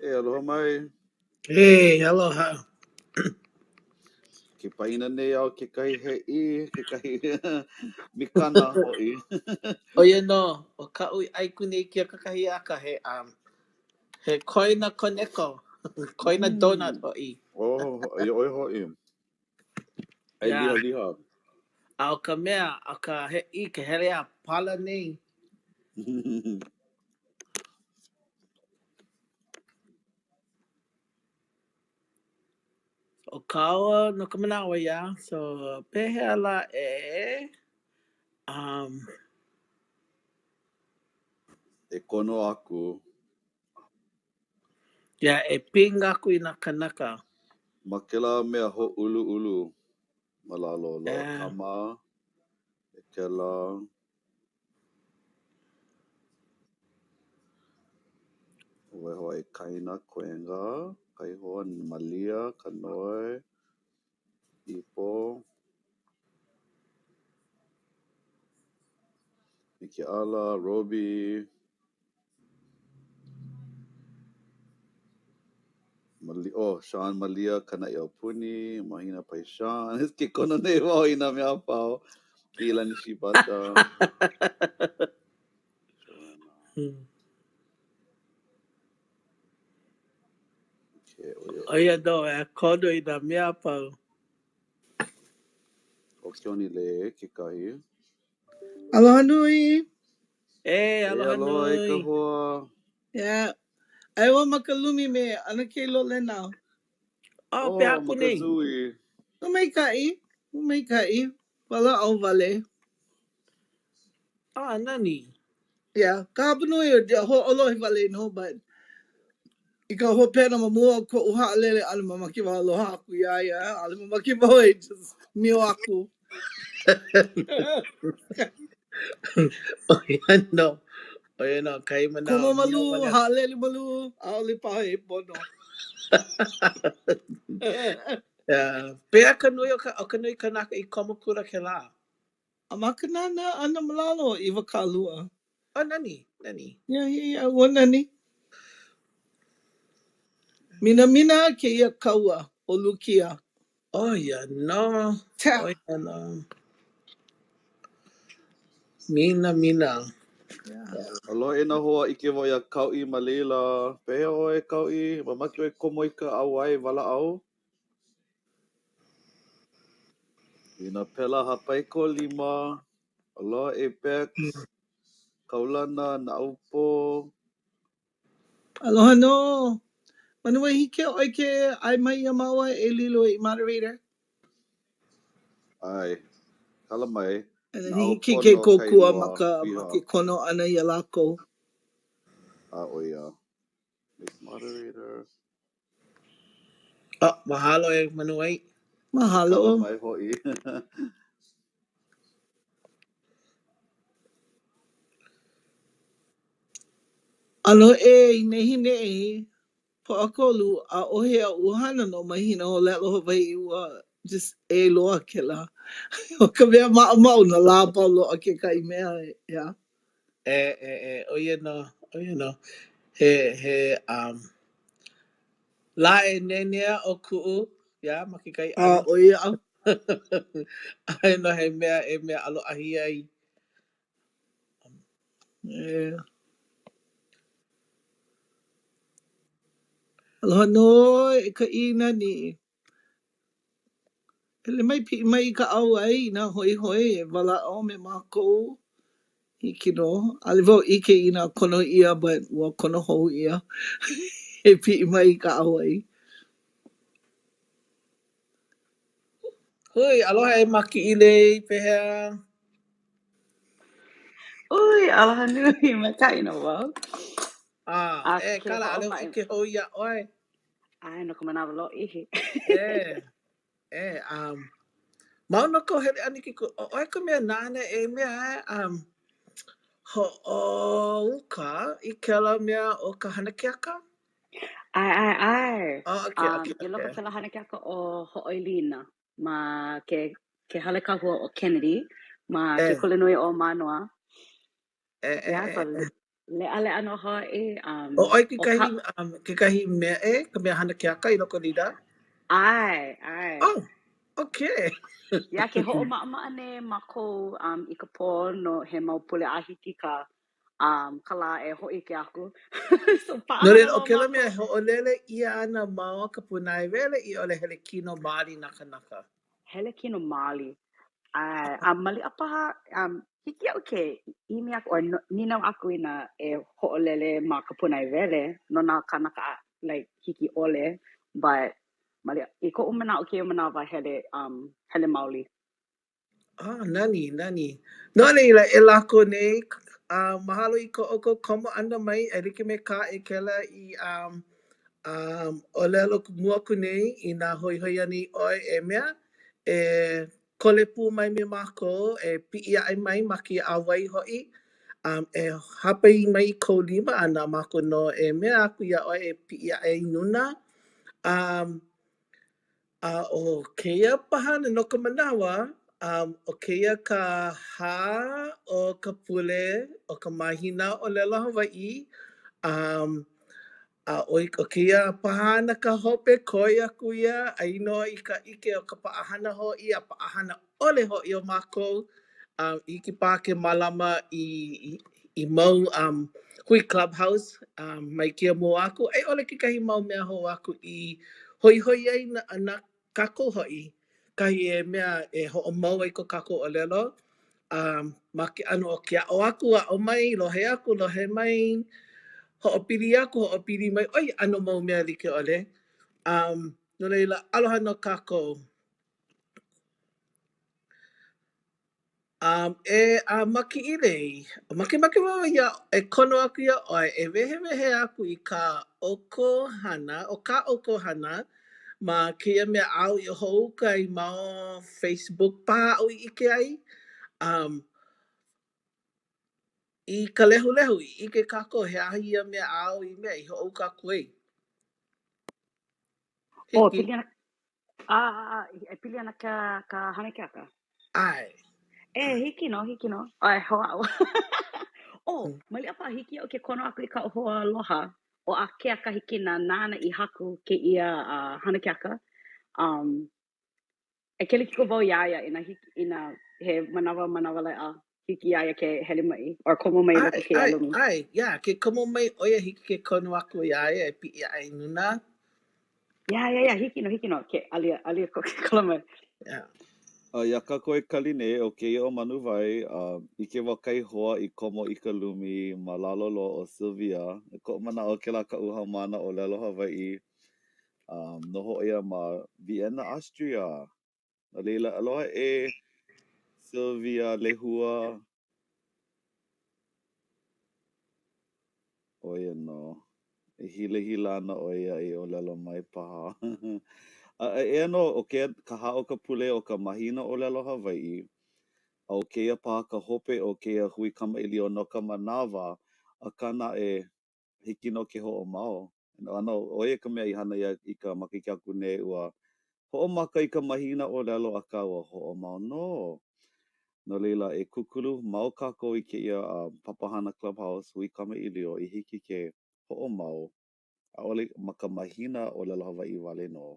E aloha mai. Hey, aloha. Ke pāʻina nei au kekahi hēʻī, kekahi mikana hoʻi. ʻO ia nō, ʻo kaʻu i ʻai aku nei i kēia kakahiaka he um, he koina koneko, koina Mm. donut hoʻi. Oh, iā ʻoe hoʻi. ʻAi Yeah. lihaliha. A ʻo ka mea, ʻo ka hēʻī ke hele a pala nei. ʻO kāua no ka manawa iā, so pehea lā e um, E kono aku. Yeah, e ping aku i nā kanaka. Ma kēlā mea hōʻuluʻulu ma lalo, Yeah. Loakama, e kēlā. Waiho ai Kaina Kuenga, Kaihoa Malia, Kanoe, Ipo, Mikeʻala, Roby, Mali, oh, Sean Malia, Ka Naʻi Aupuni, Mahina Paishan. Ke kono nei wau i nā mea a pau. Ilani Shibata. Joanna. Hmm. Okay, ʻo ia ʻO ia nō, e kono i nā mea a pau. ʻO Keoni Lē kekahi. Aloha nui. E, E aloha aloha e ka nui. hoa. Yeah. Aia wau ma ka lumi me ʻAnakē Lolena. Oh, pehea Oh, aku ma ka nei? zui. Ua maikaʻi, ua maikaʻi. Walaʻau wale. Ah, nani. Yeah, ka hapanui hoʻolohe wale nō, but i ka hopena ma mua o koʻu haʻalele ʻana, mamake wau aloha aku iā ia. ʻAʻole mamake wau e just mio aku. ʻO ia nō, ʻo ia nō kahi manawa Komo mio malū, wale aku. haʻalele malū, ʻaʻole paha e pono. Yeah. Pehea ka nui o ka, o ka nui kanaka i komo kula kēlā? A ma ka nānā ʻana ma lalo, 20. Oh, nani, nani. Yeah, yeah, yeah, ua nani. Minamina kēia kaua ʻo Lukia. ʻO ia nō, ʻo ia nō. Minamina. Yeah. Aloha e nā hoa, ʻike wau iā Kauʻi ma laila. Pehea ʻoe, Kauʻi? Mamake ʻoe komo i ka ʻauwai walaʻau? Inā pēlā, hāpai kou lima. Aloha Apex, Kaulana, Naʻaupō. Aloha nō. Manuwai hiki iā ʻoe ke ʻae mai iā māua e lilo i moderator? ʻAe. Kala mai. And then hiki ke Naʻaupō no kōkua ma Kailua, ka ma piha. ke kono ʻana iā lākou. A ʻo ia. Make moderator. Oh, mahalo e Manuwai. Mahalo. Kala mai hoʻi. ʻAno ʻē i nehinei, Pōʻakolu, ʻaʻohe aʻu hana no mahina ʻōlelo Hawaiʻi ua just ʻē loa kēlā. ʻO ka mea maʻamau nā lā a pau loa kekahi mea, yeah. E, e, e, ʻo ia nō, ʻo ia nō. He, he, um, lā e nenea ʻo kuʻu, yeah, ma kekahi A, ʻano. ʻo ia. ʻAʻohe nō he mea e mea ʻaloʻahi ai. Yeah. Aloha nō e ka ʻĪnani. Hele mai piʻi mai i ka ʻauwai inā hoihoi e walaʻau me mākou. Hiki nō. ʻAʻole wau ʻike inā kono ʻia but ua kono hou ʻia e piʻi mai i ka ʻauwai. Hui, aloha e Makiʻilei, pehea? ʻUi, aloha nui, maikaʻi nō wau. Ah, A e, ke Kala, ʻaʻole hoʻopaʻi ʻike hou iā ʻoe. ʻAe, no ka manawa lōʻihi. E, e, um, mau nō kou hele ʻana i ke kula. ʻO ʻoe ka mea nāna e mea e, um, hoʻouka i kēlā mea o ka hana keaka? ʻAe, ʻae, ʻae. Oh, okay, Um, okay, i loko okay. kēlā hana keaka ʻo Hoʻoilina ma ke, ke hale kahua ʻo Kennedy ma ke E. Kulanui o Mānoa. E, e, Yeah, e, so e. Leʻaleʻa nō hoʻi. ʻO ʻoe ʻO ka kekahi, kekahi meʻe, ka mea hana keaka i loko o laila? ʻAe, ʻae. Oh, okay. Yeah, ke hoʻomaʻamaʻa nei mākou um, i ka pō no he mau pule a hiki ka um, ka lā e hōʻike aku. So No paʻahana laila, ʻo loa kēlā mea mākou. e hoʻolele ʻia ana ma o ka pūnaewele i ʻole hele kino maoli nā kānaka. Hele kino maoli. ʻAe, a maliʻa paha, um, hiki iaʻu ke ʻimi aku or nīnau aku inā e hoʻolele ma ka pūnaewele no nā kānaka a like hiki ʻole, but maliʻa, i koʻu manaʻo kēia manawa hele, um, hele maoli. Ah, nani, nani. No laila, e lākou nei, uh, mahalo i ko ʻoukou komo ʻana mai e like me kā ʻEkela i um, um, ʻōlelo mua aku nei inā hoihoi anei ʻoe e mea, e kole pū mai me mākou, e piʻi aʻe mai ma kēia ʻauwai hoʻi, um, e hāpai mai i kou lima a na mākou nō e mea aku iā ʻoe e piʻi aʻe i luna. Um, a ʻo kēia paha no ka manawa, um, ʻo kēia ka hā o ka pule o ka mahina ʻōlelo Hawaiʻi, um, A ʻo ʻo kēia paha ana ka hope, koe aku ia, aia nō i ka ʻike o ka paʻahana hoʻi a paʻahana ʻole hoʻi o mākou, a hiki paha ke mālama i i mau um, hui clubhouse um, mai kēia mua aku, a i ʻole kekahi mau mea hou aku i hoihoi ai na, na kākou hoʻi, kahi e mea e hoʻomau ai ko kākou ʻōlelo, a ma ke ʻano o ke aʻo aku, aʻo mai, lohe aku, lohe mai, hoʻopili aku, hoʻopili mai, ʻo ia ʻano mau mea like ʻole. Um, no laila, aloha nō kākou. Um, e a Makiʻīlei, makemake wau iā, e kono aku iā ʻoe e wehewehe aku i kā ʻoukou hana, ʻo kā ʻoukou hana ma kēia mea āu i hoʻouka ai ma o Facebook paha aʻu i ʻike ai. Um, i ka lehulehu, i ʻike kākou he aha ia mea āu i mea i hoʻouka aku ai. Oh, Hiki. pili ana, a, e pili ana ka, ka hana keaka? ʻAe. E, hiki nō, hiki nō. ʻAe, hoʻāʻo. Oh, maliʻa paha hiki iaʻu ke kono aku i kaʻu hoa aloha ʻo Akea Kahikina nāna i haku kēia uh, hana keaka. Um, e kelikiko wau iā ia inā hiki, inā he manawa manawaleʻa hiki iā ia ke hele mai or komo mai i loko ʻAe, kēia ʻae, lumi. ʻae, yeah, ke komo mai ʻo ia, hiki ke kono aku iā ia e piʻi aʻe i luna. Yeah, yeah, yeah, hiki nō, hiki nō. Ke alia, alia koke kala mai. Yeah. A iā kākou e kali nei, ʻo kēia ʻo Manuwai, a ʻike wau kahi hoa i komo i ka lumi ma lalo loa o Sylvia. I koʻu manaʻo, kēlā kaʻu haumāna ʻōlelo Hawaiʻi. Um, noho ʻo ia ma Vienna, Austria. No laila, aloha e Sylvia Lehua. ʻO ia nō. E hilahila ana ʻo ia i ʻōlelo mai paha. A eia nō, ʻo kēia ka hā o ka pule o ka mahina ʻōlelo Hawaiʻi, a ʻo kēia paha ka hope o kēia hui kamaʻilio no ka manawa, akā naʻe, hiki nō ke hoʻomau. ʻAno, ʻo ia ka mea i hana ʻia i ka makahiki aku nei, ua hoʻomaka i ka mahina ʻōlelo, akā ua hoʻomau nō. No laila, e kūkulu mau kākou i kēia papahana Clubhouse hui kamaʻilio i hiki ke hoʻomau, ʻaʻole ma ka mahina ʻōlelo Hawaiʻi wale nō.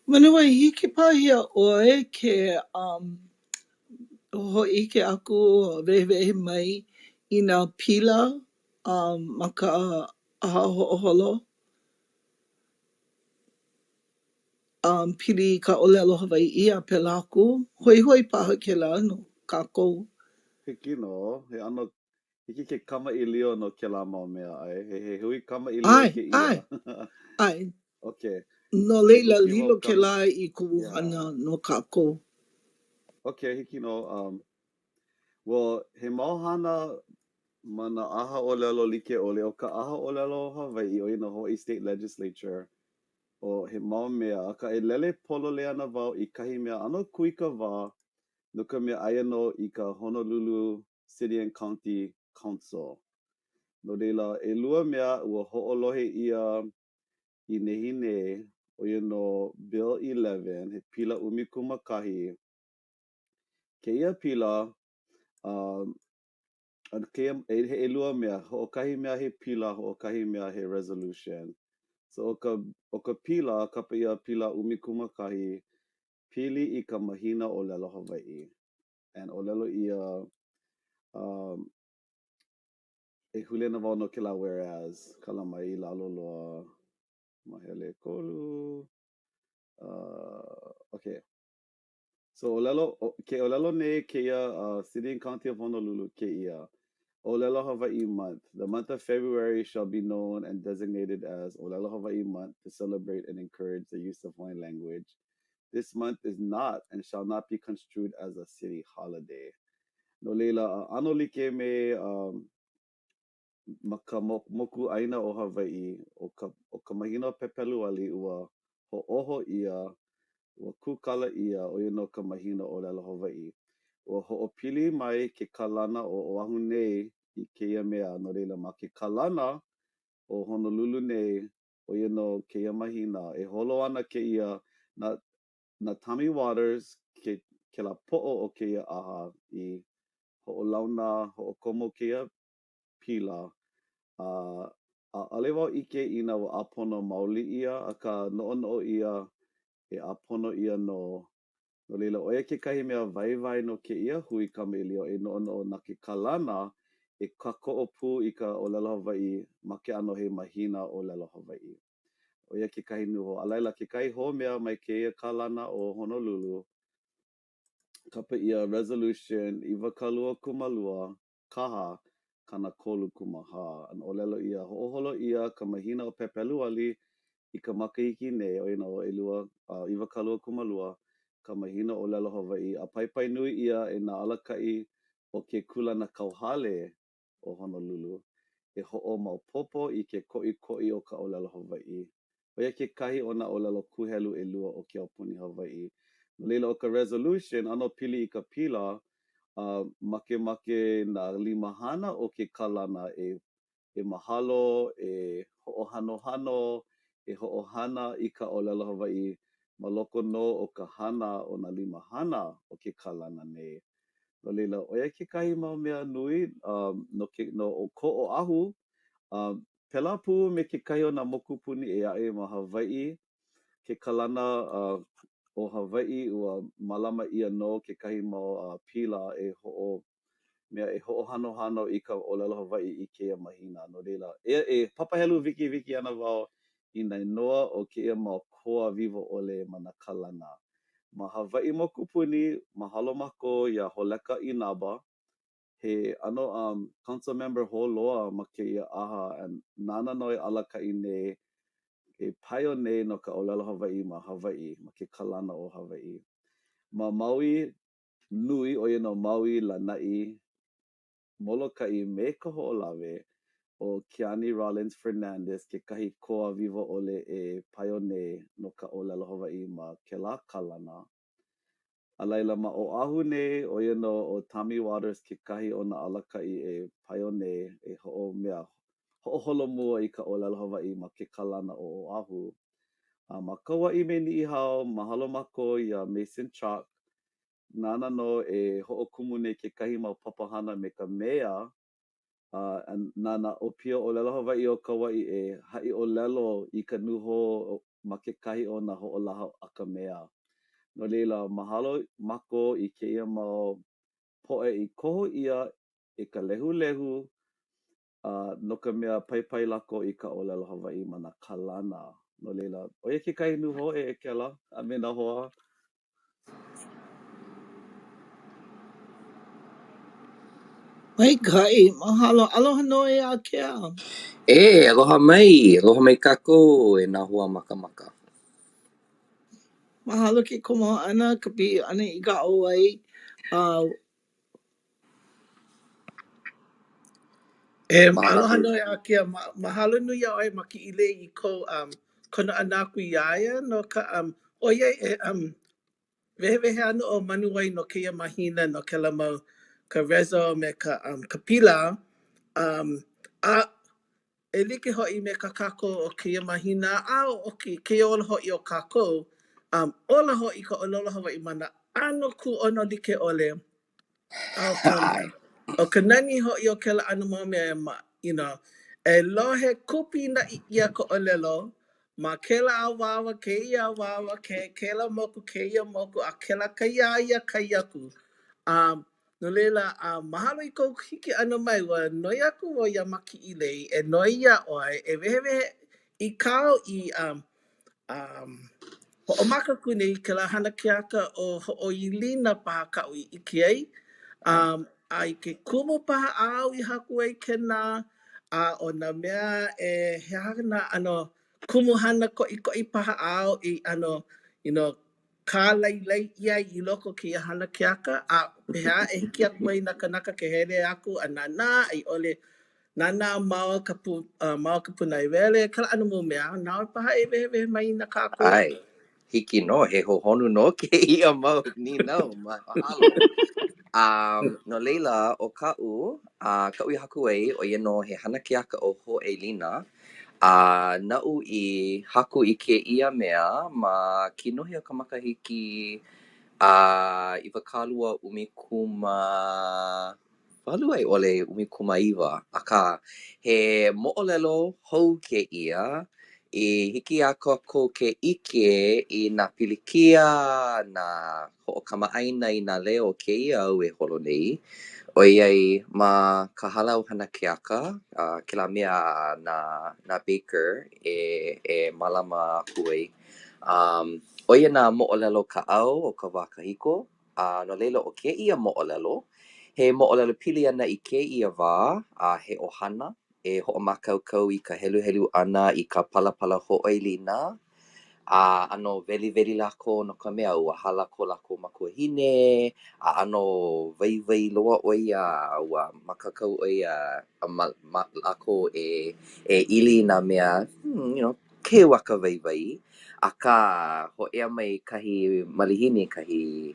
Manuwai, hiki paha iā ʻoe ke um, hōʻike aku, wehewehe mai i nā pila um, ma ka ʻaha hoʻoholo um, pili i ka ʻōlelo Hawaiʻi a pēlā aku. Hoihoi paha kēlā no kākou. Hiki nō, he ʻano hiki ke kamaʻilio no kēlā mau mea, ʻae, he, he hui kamaʻilio ʻAe, kēia. ʻae, ʻae. Okay. No E laila, huki wau lilo kama, kēlā i yeah. kumuhana no kākou. Okay, hiki nō. Um, well, he mau hana ma nā ʻaha ʻōlelo like ʻole. ʻO ka ʻaha ʻōlelo Hawaiʻi, ʻo ia nō Hawaii State Legislature, ʻo he mau mea, akā e lele pololei ana wau i kahi mea ʻano kūikawā, no ka mea aia nō i ka Honolulu City and County Council. No laila, ʻelua mea ua hoʻolohe ʻia i nehinei. ʻO ia nō Bill 11, he pila 11. Kēia pila, um, kēia, he ʻelua mea, hoʻokahi mea he pila, hoʻokahi mea he resolution. So ʻo ka, ʻo ka pila, kapa ʻia pila 11, pili i ka mahina ʻōlelo Hawaiʻi. And ʻōlelo ʻia, um, e huli ana wau no kēlā whereas, kala mai i lalo loa, mahele ʻekolu, uh, okay. So ʻōlelo, ke ʻōlelo nei kēia uh, City and County of Honolulu kēia, ʻŌlelo Hawaiʻi Month. The month of February shall be known and designated as ʻŌlelo Hawaiʻi Month to celebrate and encourage the use of Hawaiian language. This month is not and shall not be construed as a city holiday. No laila, ʻano like me um, ma ka mokuʻāina o Hawaiʻi, ʻo ka, ʻo ka mahina o Pepeluali, ua hoʻōho ʻia, ua kūkala ʻia, ʻo ia nō ka mahina ʻōlelo Hawaiʻi. Ua hoʻopili mai ke kalana o Oʻahu nei i kēia mea, no laila, ma ke kalana o Honolulu nei, ʻo ia nō kēia mahina, e holo ana kēia na, na Tommy Waters ke, kēlā poʻo o kēia ʻaha i hoʻolauna, hoʻokomo kēia pila, a ʻaʻole wau ʻike inā ua ʻāpono maoli ʻia, akā noʻonoʻo ʻia e ʻāpono ʻia nō. No laila, ʻo ia kekahi mea waiwai no kēia hui kamaʻilio e noʻonoʻo na ke kalana e kākoʻo pū i ka ʻōlelo Hawaiʻi ma ke ʻano he mahina ʻōlelo Hawaiʻi. ʻO ia kekahi nūhou. A laila, kekahi hou mea mai kēia kalana o Honolulu, kapa ʻia Resolution 22 kaha 34. A ʻōlelo ʻia, hoʻoholo ʻia ka mahina o Pepeluali i ka makahiki nei, ʻo ia nō ʻelua, 22, ka mahina ʻōlelo Hawaiʻi, a paipai nui ʻia e nā alakaʻi o ke kūlanakauhale o Honolulu e hoʻomaopopo i ke koʻikoʻi o ka ʻōlelo Hawaiʻi. ʻO ia kekahi o nā ʻōlelo kūhelu ʻelua o ke aupuni Hawaiʻi. No laila, ʻo ka resolution, ʻano pili i ka pila, a makemake nā limahana o ke kalana e e mahalo, e hoʻohanohano, e hoʻohana i ka ʻōlelo Hawaiʻi ma loko nō o ka hana o nā limahana o ke kalana nei. No laila, ʻo ia kekahi mau mea nui um, no, ke, no ko Oʻahu, um, pēlā pū me kekahi o nā mokupuni ʻē aʻe ma Hawaiʻi, ke kalana uh, o Hawaiʻi, ua mālama ʻia nō kekahi mau uh, pila e hoʻo mea e hoʻohanohano i ka ʻōlelo Hawaiʻi i kēia mahina. No laila, e, e papahelu wikiwiki ana wau i nā inoa o kēia mau koa wiwo ʻole ma nā kalana. Ma Hawaiʻi mokupuni, mahalo mākou iā Holeka Inaba, he ʻano um, council member hou loa ma kēia ʻaha, and nāna nō e alakaʻi nei, e paio nei no ka ʻōlelo Hawaiʻi ma Hawaiʻi, ma ke kalana o Hawaiʻi. Ma Maui nui, ʻo ia nō Maui, Lānaʻi, Molokaʻi me Kahoʻolawe, ʻo Keani Rawlins Fernandez kekahi koa wiwo ʻole e paio nei no ka ʻōlelo Hawaiʻi ma kēlā kalana. A laila, ma Oʻahu nei, ʻo ia nō ʻo Tommy Waters kekahi o nā alakaʻi e paio nei e hoʻomea, hoʻoholomua i ka ʻōlelo Hawaiʻi ma ke kalana o Oʻahu. A ma Kauaʻi me Niʻihau, mahalo mākou iā Mason Chock, Nāna nō e hoʻokumu nei kekahi mau papahana me ka meia, a na nā ʻōpio ʻōlelo Hawaiʻi o Kauaʻi e haʻiʻōlelo i ka nūhou ma kekahi o nā hoʻolaha a ka meia. No laila, mahalo mākou i kēia mau poʻe i koho ʻia e ka lehulehu A no ka mea, paipai lākou i ka ʻōlelo Hawaiʻi ma nā kalana. No laila, ʻo ia kekahi nūhou e Ekela a me nā hoa. Maikaʻi, mahalo. Aloha nō e Ākea. E, aloha mai, aloha mai kākou e nā hoa makamaka. Mahalo ke komo ʻana, ka piʻi ʻana i ka ʻauwai. Uh, E aloha nō e Ākea, mahalo nui iā ʻoe ma Kiʻilei i kou um, kono ʻana aku iā ia no ka um, ʻoiai e um, wehewehe ana ʻo Manuwai no kēia mahina no kēlā mau ka reso me ka um, ka pila um, a. E like hoʻi me kā kākou o kēia mahina a o kēia ola hoʻi o kākou, um, ola hoʻi ka ʻōlelo Hawaiʻi ma nā ʻano kūʻono like ʻole. A ʻo ka, ʻo ka nani hoʻi o kēlā ʻano mau mea ma, you know, e lohe kūpinaʻi ʻia ka ʻōlelo ma kēlā awāwa, kēia awāwa, ke, kēlā moku, kēia moku, a kēlā kai a ia kai aku. Um, No laila, a mahalo i kou hiki ʻana mai, ua noi aku wau iā Makiʻilei e noi iā ʻoe e wehewehe i kāu i um, um, hoʻomaka aku nei i kēlā hana keaka ʻo Hoʻoilina paha kaʻu i ʻike ai. Um, a i ke kumu paha āu i haku ai kēnā, a ʻo nā mea e he aha nā ʻano kumuhana koʻikoʻi paha āu i ʻano, you know, kālailai ʻia i loko o kēia hana keaka, a pehea e hiki aku ai nā kānaka ke hele aku a nānā, a i ʻole nānā ma o ka pu, uh, ma o ka pūnaewele, kēlā ʻano mau mea, nāu paha e wehewehe mai na kākou. ʻAe, hiki nō, he hohonu nō kēia mau nīnau, mahalo. Um, no laila, ʻo kaʻu, uh, kaʻu i haku ai, ʻo ia nō he hana keaka ʻo Hoʻoilina, A naʻu i haku i kēia mea ma kinohi o ka makahiki a 2018 a i ʻole 19, akā, he moʻolelo hou kēia i hiki iā kākou ke ʻike i nā pilikia, nā hoʻokamaʻāina i nā leo o kēia au e holo nei, ʻoiai ma ka Halau Hana Keaka, kēlā mea a nā, nā Baker e, e mālama aku ai. Um, ʻo ia nā moʻolelo kaʻao o ka wā kahiko, a no laila ʻo kēia moʻolelo, he moʻolelo pili ana i kēia wā, a he ʻohana e hoʻomākaukau i ka heluhelu ʻana i ka palapala hoʻoilina, a ʻano weliweli lākou no ka mea ua hala ko lākou makuahine, a ʻano waiwai loa ʻo ia, a ua mākaukau ʻo ia a ma ma lākou e e ili i nā mea, you know, keu a ka waiwai. Akā, hōʻea mai kahi malihini, kahi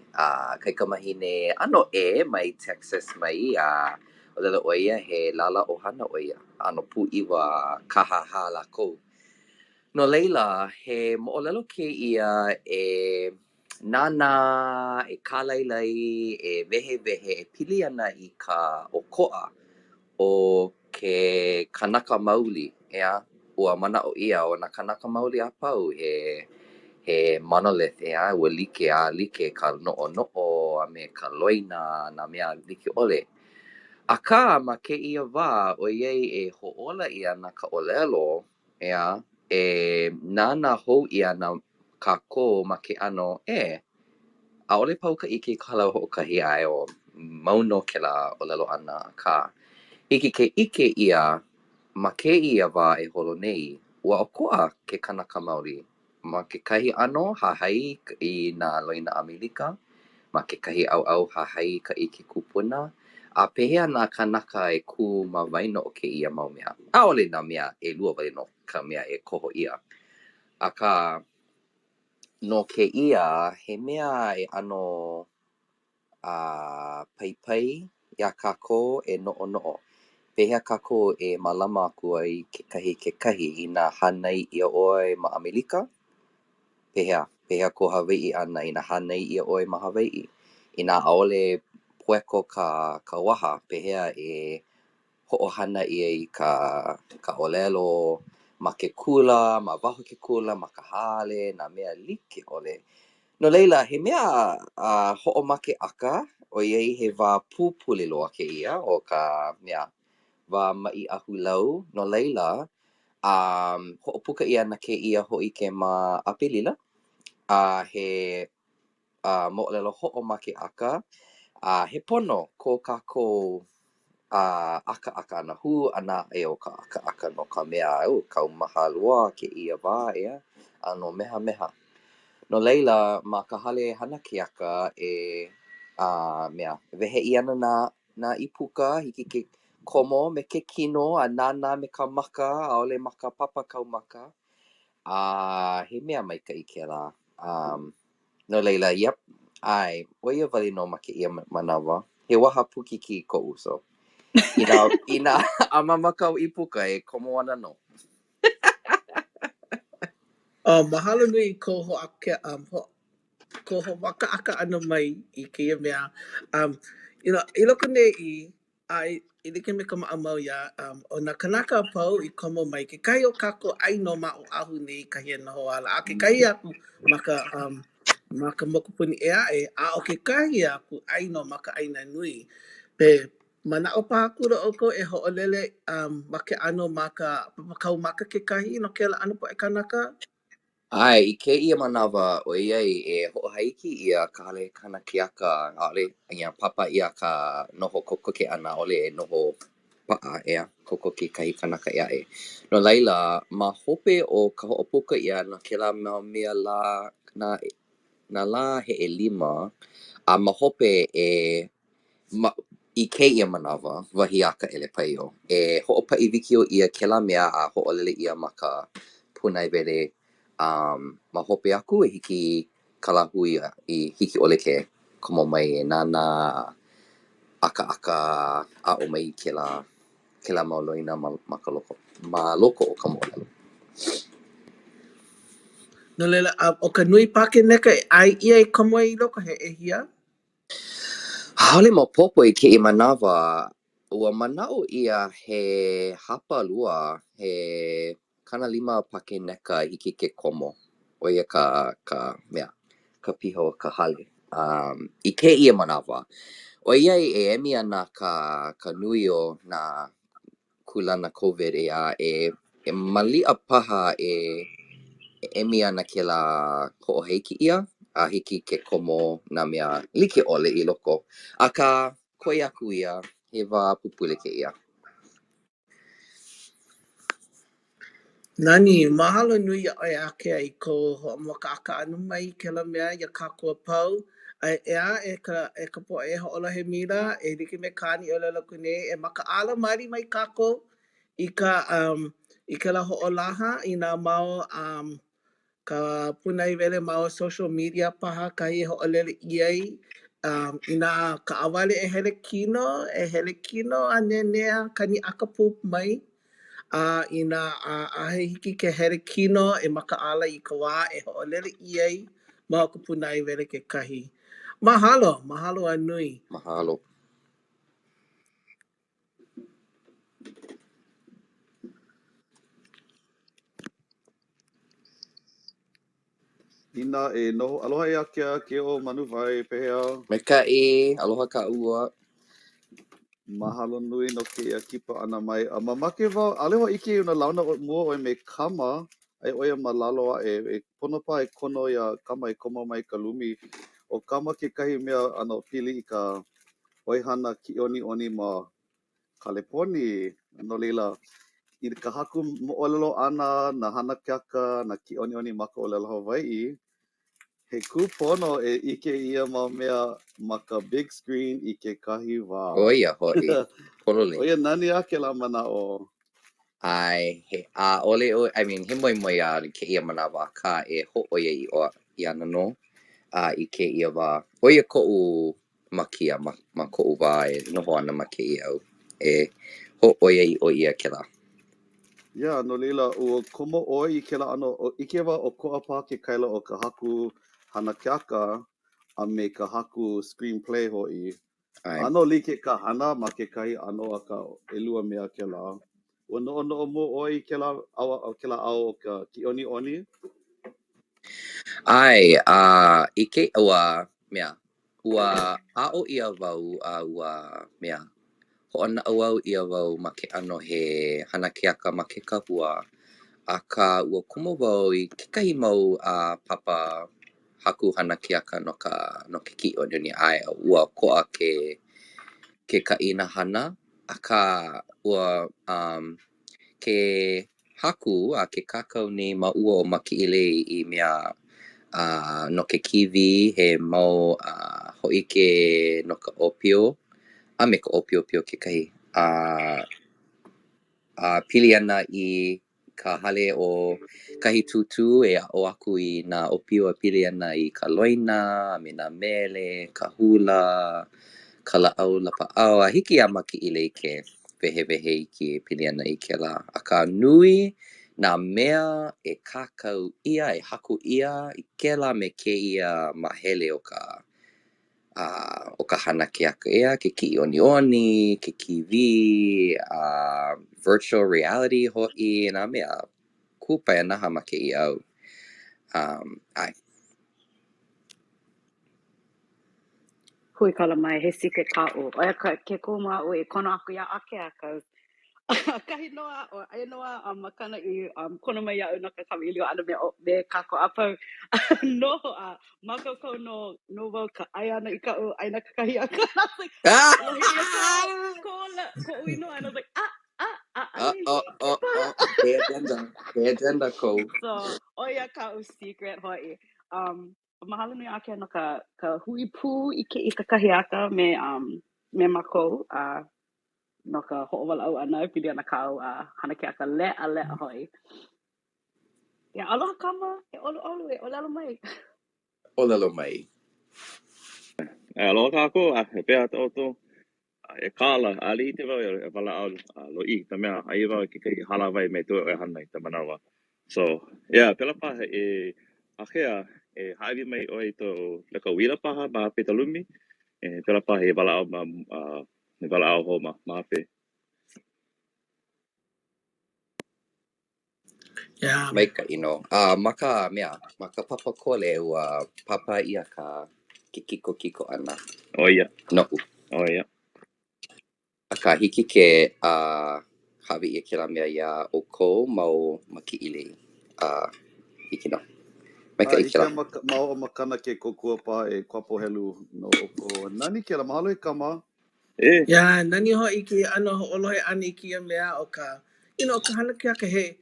kaikamahine ʻano ʻē mai Texas mai, a ʻōlelo ʻo ia he lālā ʻohana ʻo ia. ʻAno pūʻiwa kāhāhā lākou. No laila, he moʻolelo kēia e nānā, e kālailai, e wehewehe e pili ana i ka ʻokoʻa o ke Kanaka Maoli, ʻeā? Ua manaʻo ʻia ʻo nā Kanaka Maoli a pau he he monolith, ʻeā? Ua like a like ka noʻonoʻo a me ka loina, nā mea like ʻole. Akā, ma kēia wā, ʻoiai e hoʻōla ʻia ana ka ʻōlelo, ʻeā, e nānā hou ʻia ana kākou ma ke ʻano, e, ʻaʻole pau ka ʻike i ka hālau hoʻokahi, ʻae, o mau nō kēlā ʻōlelo ʻana, akā, hiki ke ʻike ʻia ma kēia wā e holo nei, ua ʻokoʻa ke Kanaka Maoli Ma kekahi ʻano, hahai i nā loina ʻAmelika, ma kekahi ʻaoʻao hahai i ka ʻike kupuna, a pehea nā kānaka e kū ma waena o kēia mau mea? ʻAʻole nā mea ʻelua wale nō ka mea e koho ʻia. Akā, no kēia, he mea e ʻano a paipai iā kākou e noʻonoʻo, pehea kākou e mālama aku ai kekahi i kekahi inā hānai ʻia ʻoe ma ʻAmelika? Pehea? Pehea kou Hawaiʻi ʻana inā hānai ʻia ʻoe ma Hawaiʻi? Inā ʻaʻole poeko ka ka waha, pehea e hoʻohana ʻia i ka ka ʻōlelo ma ke kula, ma waho ke kula, ma ka hale, nā mea like ʻole. No laila, he mea a hoʻomakeʻaka, ʻoiai he wā pupule loa kēia o ka mea wā maʻi ahulau, no laila, a hoʻopuka ʻia ana kēia hōʻike ma ʻApelila, a he a moʻolelo hoʻomakeʻaka, a he pono ko kākou a ʻakaʻaka ʻana, hū ʻana aʻe o ka ʻakaʻaka no ka mea, oh, kaumaha loa kēia wā, ʻeā, ʻano mehameha. No laila, ma ka hale hana keaka e a mea, wehe ʻia ana nā nā ʻīpuka, hiki ke komo me ke kino a nānā me ka maka, ʻaʻole ma ka papa kau maka. A he mea maikaʻi kēlā. Um, no laila, yep, ʻae, ʻo ia wale nō ma kēia manawa. He waha pūkikī koʻu, so. Inā, inā ʻāmama kāu ʻīpuka, e komo ana nō. Oh, mahalo nui i kou hoʻākea, um, ho, kou hoʻomākaʻakaʻa ʻana mai i kēia mea. Um, you know, i loko nei i, a i, e like me ka maʻamau iā, um, ʻo nā kanaka a pau i komo mai, kekahi o kākou ai nō ma Oʻahu nei kahi e noho ala, a kekahi aku ma ka, um, ma ka mokupuni ʻē aʻe, a ʻo kekahi aku ai nō ma ka ʻāina nui. Pe, manaʻo paha kula ʻoukou e hoʻolele um, ma ke ʻano ma ka papa kaumaka kekahi no kēlā ʻano poʻe kanaka? ʻAe, i kēia manawa, ʻoiai e hoʻohāiki ʻia ka hale hana keaka, ʻaʻole ia pāpā ʻia ka noho kokoke ʻana, ʻaʻole e noho paʻa ʻeā, kokoke i kahi kanaka ʻē aʻe. No laila, ma hope o ka hoʻopuka ʻia no kēlā mau mea lā, nā, nā lā he ʻelima, a ma hope e Ma, i kēia manawa, wahi a ka ʻElepaio, e hoʻopaʻi wikiō ʻia kēlā mea a hoʻolele ʻia ma ka pūnaewele a ma hope aku e hiki i ka lāhui i hiki ʻole ke komo mai e nānā a ʻakaʻaka a aʻo mai i kēlā kēlā mau loina ma ma ka loko ma loko o ka moʻolelo. No laila, a ʻo ka nui pākēneka e ʻae ʻia e komo ai i loko, he ʻehia? ʻAʻole maopopo i kēia manawa, ua manaʻo ʻia he hapalua, he 50 pākēneka i hiki ke komo. ʻO ia ka ka mea, ka piha o ka hale. Um, i kēia manawa, ʻoiai e emi ana ka ka nui o nā kūlana COVID ʻeā, e e maliʻa paha e emi ana kēlā hoʻohāiki ʻia a hiki ke komo nā mea like ʻole i loko. Akā, koe aku ia, he wā pupule kēia. Nani, mahalo nui iā ʻoe Ākea i kou hoʻomākaʻakaʻa ʻana mai i kēlā mea iā kākou a pau. A ʻeā, e ka e ka poʻe e hoʻolohe maila, e like me kāna i ʻōlelo aku nei, e makaʻala maoli mai kākou i ka um, i kēlā hoʻolaha i nā mau um, ka pūnaewele ma o social media paha kahi e hoʻolele ʻia ai. Um, inā kaʻawale e hele kino, e hele kino a nenea, kani ʻaka pū mai. A inā ʻaʻohe hiki ke hele kino e makaʻala i ka wā e hoʻolele ʻia ai ma o ka pūnaewele kekahi. Mahalo, mahalo a nui. Mahalo. Inā e noho, aloha e Ākea, Keō Manuwai, pehea? Maikaʻi, aloha kāua. Mahalo nui no kēia kipa ʻana mai. A mamake wau, ʻaʻole wau ʻike inā launa mua ʻoe me Kama, aia ʻo ia ma lalo aʻe, e pono paha e kono iā Kama e komo mai ka lumi. ʻO Kama kekahi mea ʻano pili i ka ʻoihana kiʻiʻoniʻoni ma Kaleponi. No laila, i ka haku moʻolelo ʻana, nā hana keaka, nā kiʻiʻoniʻoni ma ka ʻōlelo Hawaiʻi, he kūpono e ʻike i ia mau mea ma ka big screen i kekahi wā. ʻO ia hoʻi, pololei. ʻO ia nani a kēlā manaʻo. ʻAe, he ʻaʻole ʻoe, I mean, he moemoeā i kēia manawa, akā e hōʻoiaʻiʻo ʻia ana nō a i kēia wā. ʻO ia koʻu mākia ma, ma koʻu wā e noho ana ma kēia au, e hōʻoiaʻiʻo ʻia kēlā. Yeah, no laila, ua komo ʻoe i kēlā ʻano, ʻike wau ʻokoʻa paha ke kaila o ka haku hana keaka a me ka haku screenplay hoʻi. ʻAe. ʻAno like ka hana ma kekahi ʻano akā ʻelua mea kēlā. Ua noʻonoʻo mua ʻoe i kēlā ao, kēlā ao o ka kiʻiʻoniʻoni? ʻAe, a i ke, ua mea, ua aʻo ʻia wau a ua mea, hoʻonaʻauao ʻia wau ma ke ʻano he hana keaka ma ke kahua, akā ua komo wau i kekahi mau papa haku hana keaka no ka no ke kiʻiʻoniʻoni ʻae ua ʻokoʻa ke ke kaʻina hana, akā ua um ke haku a ke kākau nei māua ʻo Makiʻilei i mea no ke kīwī, he mau hōʻike no ka ʻōpio a me ka ʻōpiopio kekahi a a pili ana i ka hale o kahi tūtū e aʻo aku i nā ʻōpio e pili ana i ka loina a me nā mele, ka hula. ka lāʻau lapaʻau a hiki iā Makiʻīlei ke wehewehe iki e pili ana i kēlā. Akā nui nā mea e kākau ʻia, e haku ʻia i kēlā me kēia māhele o ka o ka hana keaka ʻeā, ke kiʻiʻoniʻoni, ke kīwī, a virtual reality hoʻi, nā mea kūpaianaha ma kēia au. Um, ʻae. Huikala mai, he secret kaʻu. ʻO ia ka, ke kumu aʻu i kono aku iā Akea, cause ʻakahi nō a, ʻo, aia nō a a Makana i um, kono mai iaʻu no ka kamaʻilio ʻana me, me kākou a pau. Noho a mākaukau nō, nō wau ka ʻai ʻana i kaʻu ʻaina kakahiaka. I was like, lohe ʻia ko, ko, koʻu inoa, and I was like, ah, ah, Oh, ʻaʻole oh, hiki oh, paha. oh, he agenda. He agenda kou. So, ʻo ia kaʻu secret hoʻi. Um, mahalo nui Akea no ka, ka hui pū i kēia kakahiaka me, um, me mākou, a no ka hoʻowalaʻau ʻana e pili ana kāu uh, hana keaka leʻaleʻa hoʻi. Yeah, aloha Kama, e ʻoluʻolu, e ʻōlelo mai. ʻŌlelo mai. E aloha kākou, a he pehea ʻoukou. E Kala, ʻaʻole ʻike wau e walaʻau lōʻihi, ka mea, aia wau i kekahi hālāwai me tou ʻoihana i ka manawa. So, yeah, pēlā paha e Akea, e hāʻawi mai ʻoe i tou leka uila paha ma hope i ka lumi, e pēlā paha e walaʻau ma, e walaʻau hou ma hope. Yeah. Maikaʻi nō. A ma ka mea, ma ka papa kole, ua pāpā ʻia ka ke kikokiko ʻana. ʻO ia. Noʻu. ʻO ia. Akā, hiki ke uh, hāʻawi ʻia kēlā mea iā ʻoukou ma o Makiʻīlei. A hiki nō. A Maikaʻi hiki kēlā. iā ma o Makana ke kōkua paha e kuapo helu no ʻoukou. Nani kēlā, mahalo e Kama. E. Yeah, nani hoʻi kēia ʻano hoʻolohe ʻana i kēia mea o ka, you know, ka hana keaka he,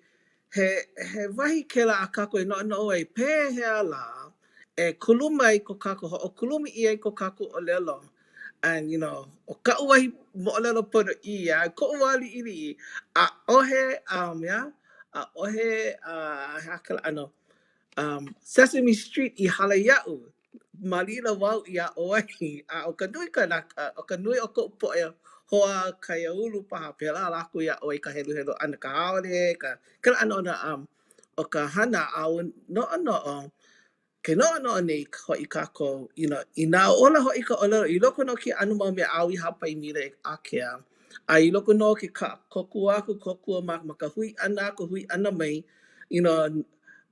he, he wahi kēlā a kākou e noʻonoʻo ai, pehea lā e kuluma ai ko kākou, hoʻokuluma ʻia ai ko kākou ʻōlelo. And, you know, ʻo kaʻu wahi moʻolelo ponoʻī, a koʻu wā liʻiliʻi, ʻaʻohe, um, yeah, ʻaʻohe, uh, he aha kēlā ʻano, um, Sesame Street i hala iaʻu. Ma laila wau i aʻo ai, a ʻo ka nui kanaka, ʻo ka nui o koʻu poʻe hoa kaiāulu paha, pēlā lākou i aʻo ai ka heluhelu ʻana, ka haole, ka kēlā ʻano o nā um, o ka hana, a ua noʻonoʻo, ke noʻonoʻo nei hoʻi kākou, you know, inā ola hoʻi ka ʻōlelo, i loko nō o kēia ʻano mau mea āu i hāpai mila e Akea, a i loko nō o ke ka kōkua aku, kōkua ma, ma ka hui ʻana aku, hui ʻana mai, you know,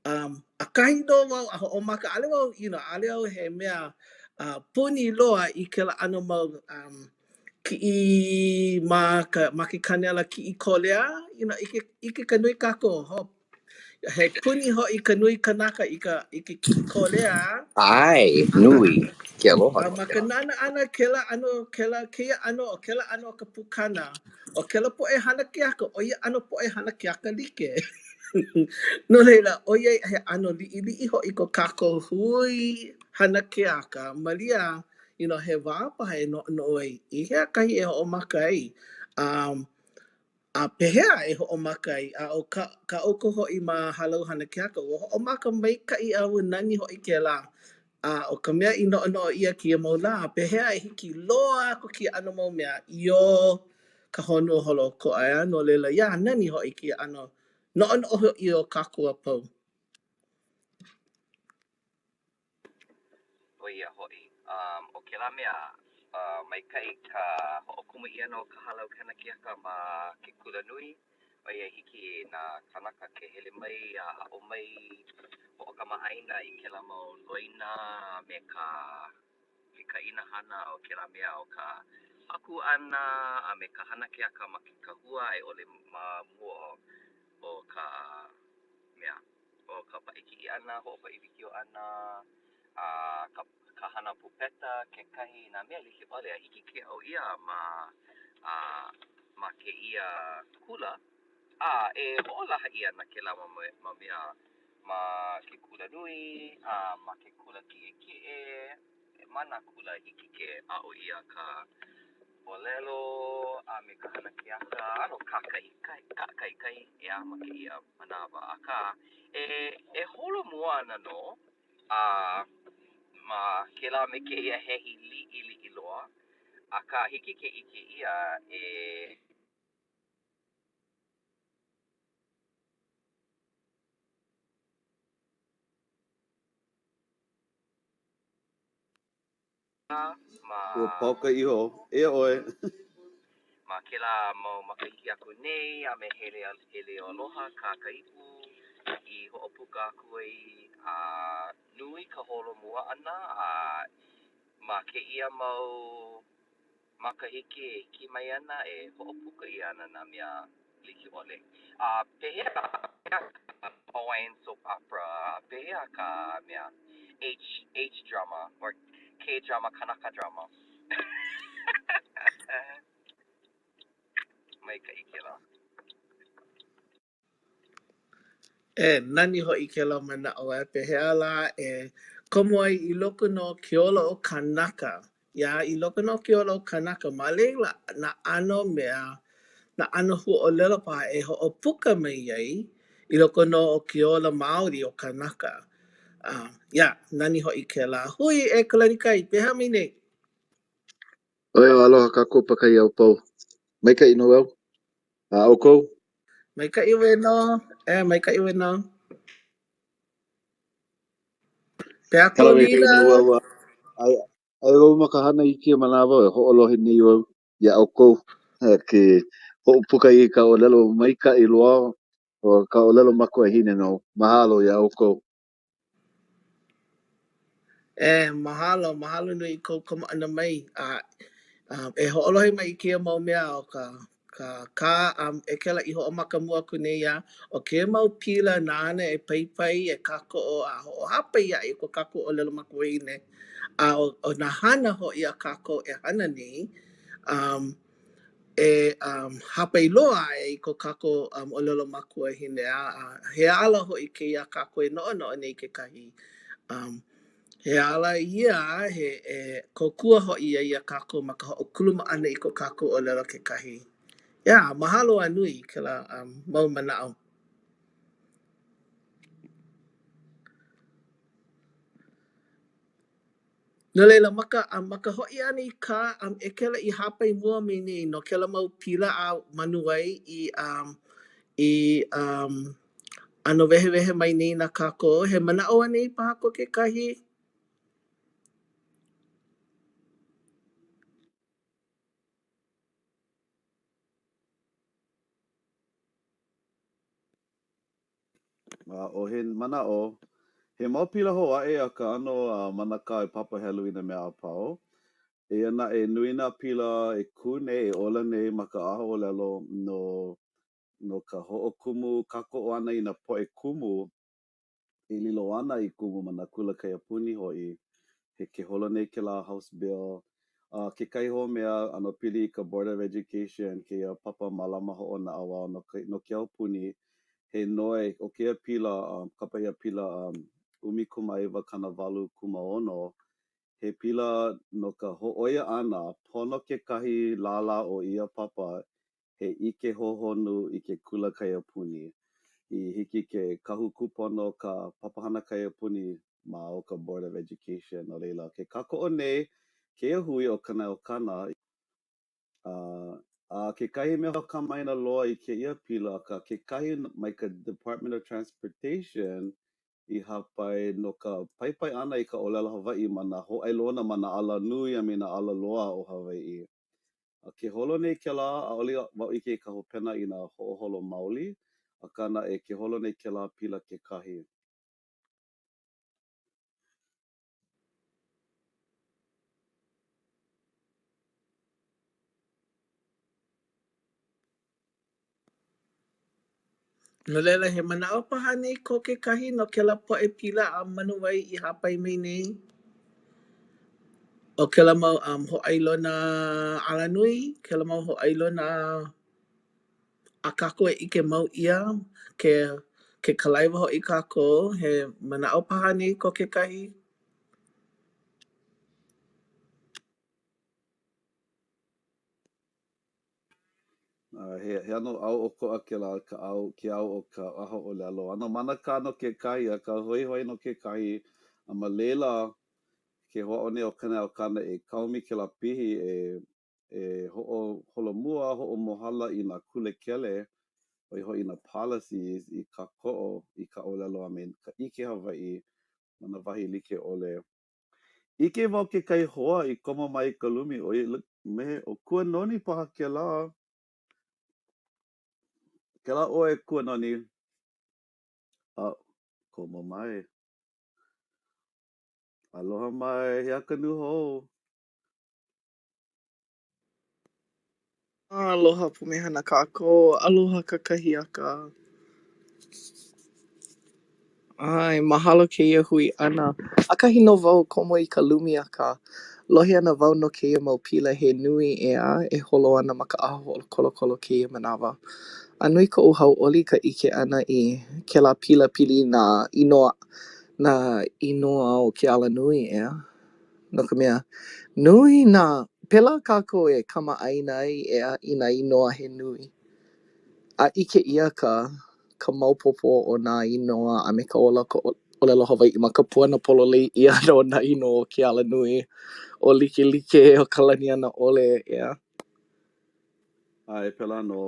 Um, ʻakahi nō wau a hoʻomaka, ʻaʻole wau, you know, ʻaʻole au he mea uh, puni loa i kēlā ʻano mau um, kiʻi ma ka, ma ke kānela kiʻi kōlea, you know, ʻike, ʻike ka nui kākou, ho, he puni hoʻi ka nui kanaka i ka, i ke kiʻi kōlea. ʻAe, nui ke aloha A ma ka nānā ʻana kēlā ʻano, kēlā, kēia ʻano, o kēlā ʻano o ka pukana, ʻO kēlā poʻe hana keaka, ʻo ia ʻano poʻe hana keaka like. No laila, ʻoiai he ʻano liʻiliʻi hoʻi ko kākou hui hana keaka, malia, you know, he wā paha e noʻonoʻo ai i hea kahi e hoʻomaka ai, um, a pehea e hoʻomaka ai, a ʻo ka, kā ʻoukou hoʻi ma Hālau Hana Keaka, ua hoʻomaka maikaʻi a ua nani hoʻi kēlā. A ʻo ka mea i noʻonoʻo ʻia kēia mau lā, pehea e hiki loa aku kēia ʻano mau mea i o ka honua holoʻokoʻa, ʻeā? No laila, yeah, nani hoʻi kēia ʻano noʻonoʻo hoʻi o kākou a pau. ʻO ia hoʻi, um, ʻo kēlā mea, uh, maikaʻi ka hoʻokumu ʻia ʻana o ka Hālau Hana Keaka ma ke kulanui, ʻoiai hiki i nā kānaka ke hele mai a aʻo mai, hoʻokamaʻāina i kēlā mau loina a me ka ke kaʻina hana o kēlā mea o ka haku ʻana a me ka hana keaka ma ke kahua a i ʻole ma mua o ka mea o ka paʻi kiʻi ʻana, hoʻopaʻi wikiō ʻana, a ka ka hana pupeta kekahi, nā mea like ʻole a hiki ke aʻo ʻia ma a ma kēia kula, a e hoʻolaha ʻia ana kēlā mau mea ma ke kulanui a ma ke kula kiʻekiʻe, ma nā kula hiki ke aʻo ʻia ka ʻōlelo a me ka hana keaka ʻano kākaʻikahi, kākaʻikahi, ʻeā, ma kēia manawa. Akā, e e holomua ana nō a ma kēlā me kēia hehi liʻiliʻi loa. Akā, hiki ke ʻike ʻia e. Ma. Ua pau ka iho. Eia ʻoe. Ma kēlā mau makahiki aku nei a me He He Leo Aloha kā ka Ipu i hoʻopuka aku ai a nui ka holomua ʻana a ma kēia mau makahiki e hiki mai ana e hoʻopuka ʻia ana nā mea like ʻole. A pehea ka Hawaiian soap opera? A pehea ka mea H H drama or K drama kanaka drama? Maikaʻi kēlā. E, nani hoʻi kēlā manaʻo e. Pehea lā e komo ai i loko nō o ke ola o kanaka, iā, i loko nō o ke ola o kanaka, ma laila nā ʻano mea, nā ʻano huaʻōlelo paha e hoʻopuka mai ai i loko nō o ke ola maoli o kanaka. Uh, yeah, nani hoʻi kēlā. Hui e Kalanikai, pehea mai nei? ʻOe, aloha kākou pakahi a pau. Maikaʻi nō au. A ʻoukou? Maikaʻi wale nō. E, maikaʻi wale nō. Pehea Hala kou maikaʻi lila? nō au. Aia, aia wau ma ka hana i kēia manawa e hoʻolohe nei wau iā ʻoukou ke hoʻopuka i ka ʻōlelo maikaʻi loa o ka ʻōlelo makuahine nō. Mahalo iā ʻoukou. E, mahalo, mahalo nui i kou komo ʻana mai. A um, e hoʻolohe mai i kēia mau mea o ka ka kā um, ʻEkela i hoʻomaka mua aku nei iā, ʻo kēia mau pila nāna e paipai, e kākoʻo a hoʻohāpai aʻe i ko kākou ʻōlelo makuahine. A ʻo, ʻo nā hana hoʻi a kākou e hana nei, um, e um, hāpai loa aʻe i ko kākou um, ʻōlelo makuahine. A, a he ala hoʻi kēia a kākou e noʻonoʻo nei kekahi. Um, he ala ia he e kōkua hoʻi ia iā kākou ma ka hoʻokuluma ʻana i ko kākou ʻōlelo kekahi. Yeah, mahalo a nui i kēlā um, mau manaʻo. No laila, ma ka, a ma ka hoʻi ʻana i kā um, ʻEkela i hāpai mua mai nei no kēlā mau pila a Manuwai i, um, i um, ʻano wehewehe mai nei na kākou, he manaʻo anei paha ko kekahi? ʻAʻohe manaʻo. He mau pila hou aʻe akā ʻano manakā e papa helu i nā mea a pau. Eia naʻe, nui nā pila e kū nei, e ola nei ma ka ʻahaʻōlelo no no ka hoʻokumu kākoʻo ʻana i nā poʻe kumu e lilo ana i kumu ma nā kula kaiapuni hoʻi. He ke holo nei kēlā House Bill. A kekahi hou mea ʻano pili i ka Board of Education, kēia papa mālama hoʻonaʻauao no ke, no ke aupuni, he noi, ʻo kēia pila, um, kapa ʻia pila um, 1986, he pila no ka hōʻoia ʻana, pono kekahi lālā o ia papa he ʻike hohonu i ke kula kaiapuni. I hiki ke kahu kūpono ka papahana kaiapuni ma o ka Board of Education. No laila, ke kākoʻo nei kēia hui ʻo Kanaeokana, a, a kekahi mea hoʻokamaʻāina loa i kēia pila, akā kekahi mai ka Department of Transportation i hāpai no ka paipai ʻana i ka ʻōlelo Hawaiʻi ma nā hōʻailona ma nā alanui a me nā alaloa o Hawaiʻi. A ke holo nei kēlā, ʻaʻole wau ʻike i ka hopena i nā hoʻoholo maoli, akā naʻe, ke holo nei kēlā pila kekahi. No laila, he manaʻo paha nei ko kekahi no kēlā poʻe pila a Manuwai i hāpai mai nei? ʻO kēlā mau um, hōʻailona alanui, kēlā mau hōʻailona a kākou e ʻike mau ʻia, ke, ke kalaiwa hoʻi kākou, he manaʻo paha nei ko kekahi? He, he ʻano au ʻokoʻa kēlā, ka au, ke au o ka ʻahaʻōlelo. ʻAno manakā nō kekahi, akā hoihoi nō kekahi. A ma laila, ke hoʻāʻo nei ʻo Kanaeokana e kaomi kēlā pihi e. E hoʻoholomua, hoʻomohala i nā kulekele, ʻo ia hoʻi nā policies i kākoʻo i ka ʻōlelo a me ka ʻike Hawaiʻi ma nā wahi like ʻole. ʻIke wau kekahi hoa i komo mai i ka lumi, ʻo ia me he ʻo Kuanoni paha kēlā. Kēlā ʻoe, Kuanoni. A, komo mai. Aloha mai, he aha ka nūhou? Aloha pumehana kākou. Aloha kakahiaka. ʻAe, mahalo kēia hui ʻana. ʻAkahi nō wau komo i ka lumi akā lohe ana wau no kēia mau pila he nui ʻeā e holo ana ma ka ʻaha hoʻokolokolo kēia manawa. A nui koʻu hauʻoli ka ʻike ʻana i kēlā pila pili i nā inoa nā inoa o ke alanui, ʻeā? No ka mea, nui nā... Pēlā kākou e kamaʻāina ai, ʻeā, i nā inoa he nui. A ʻike ʻia ka ka maopopo o nā inoa a me ka ola o ka ʻōlelo Hawaiʻi ma ka puana pololei ʻia ʻana o nā inoa o ke alanui ʻo Likelike, ʻo Kalanianaʻole, ʻeā? ʻAe, pēlā nō.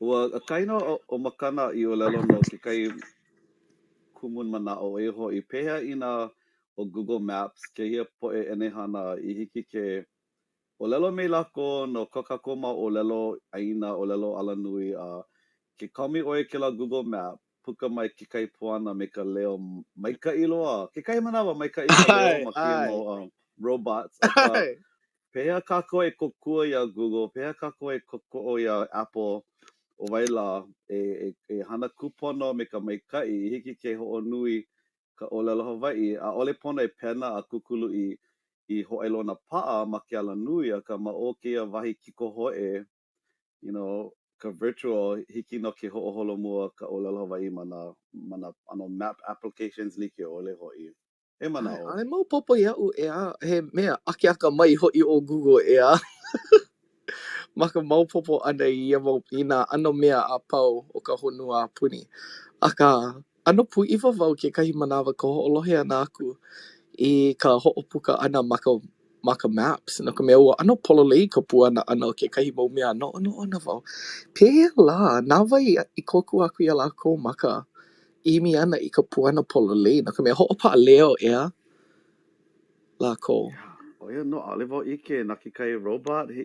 Ua ʻakahi nō ʻo Makana i ʻōlelo no kekahi kumumanaʻo, ʻo ia hoʻi, pehea inā ʻo Google Maps kēia poʻe ʻenehana i hiki ke ʻōlelo me lākou no ko kākou mau ʻōlelo ʻāina, ʻōlelo alanui, a ke kaomi ʻoe i kēlā Google Map, puka mai kekahi puana me ka leo maikaʻi loa. Kekahi manawa maikaʻi ka leo ma kēia mau robots, akā, Pehea kākou e kōkua iā Google, pehea kākou e kōkua iā Apple, ʻo wai lā, e, e, e hana kūpono me ka maikaʻi i hiki ke hoʻonui ka ʻōlelo Hawaiʻi, ʻaʻole pono e pena a kūkulu i, i hōʻailona paʻa ma ke alanui, akā ma o kēia wahi kikohoʻe, you know, ka virtual, hiki nō ke hoʻoholomua ka ʻōlelo Hawaiʻi ma nā, ma nā ʻano map applications like ʻole hoʻi. He manaʻo. ʻAʻole maopopo iaʻu, ʻeā, he mea akeakamai hoʻi ʻo Google, ʻeā? Ma ka maopopo ʻana i ia mau, i nā ʻano mea a pau o ka honua a puni. Akā, ʻano pūʻiwa wau kekahi manawa ka hoʻolohe ʻana aku i ka hoʻopuka ʻana ma ka ma ka maps, no ka mea ua ʻano pololei ka puana ʻana o kekahi mau mea. Noʻonoʻo ana wau, pehea lā, na wai i kōkua aku iā lākou ma ka ʻimi ʻana i ka puana pololei, no ka mea, hoʻopaʻa leo, ʻeā, lākou. Yeah, ʻo ia nō, ʻaʻole wau ʻike na kekahi robot, he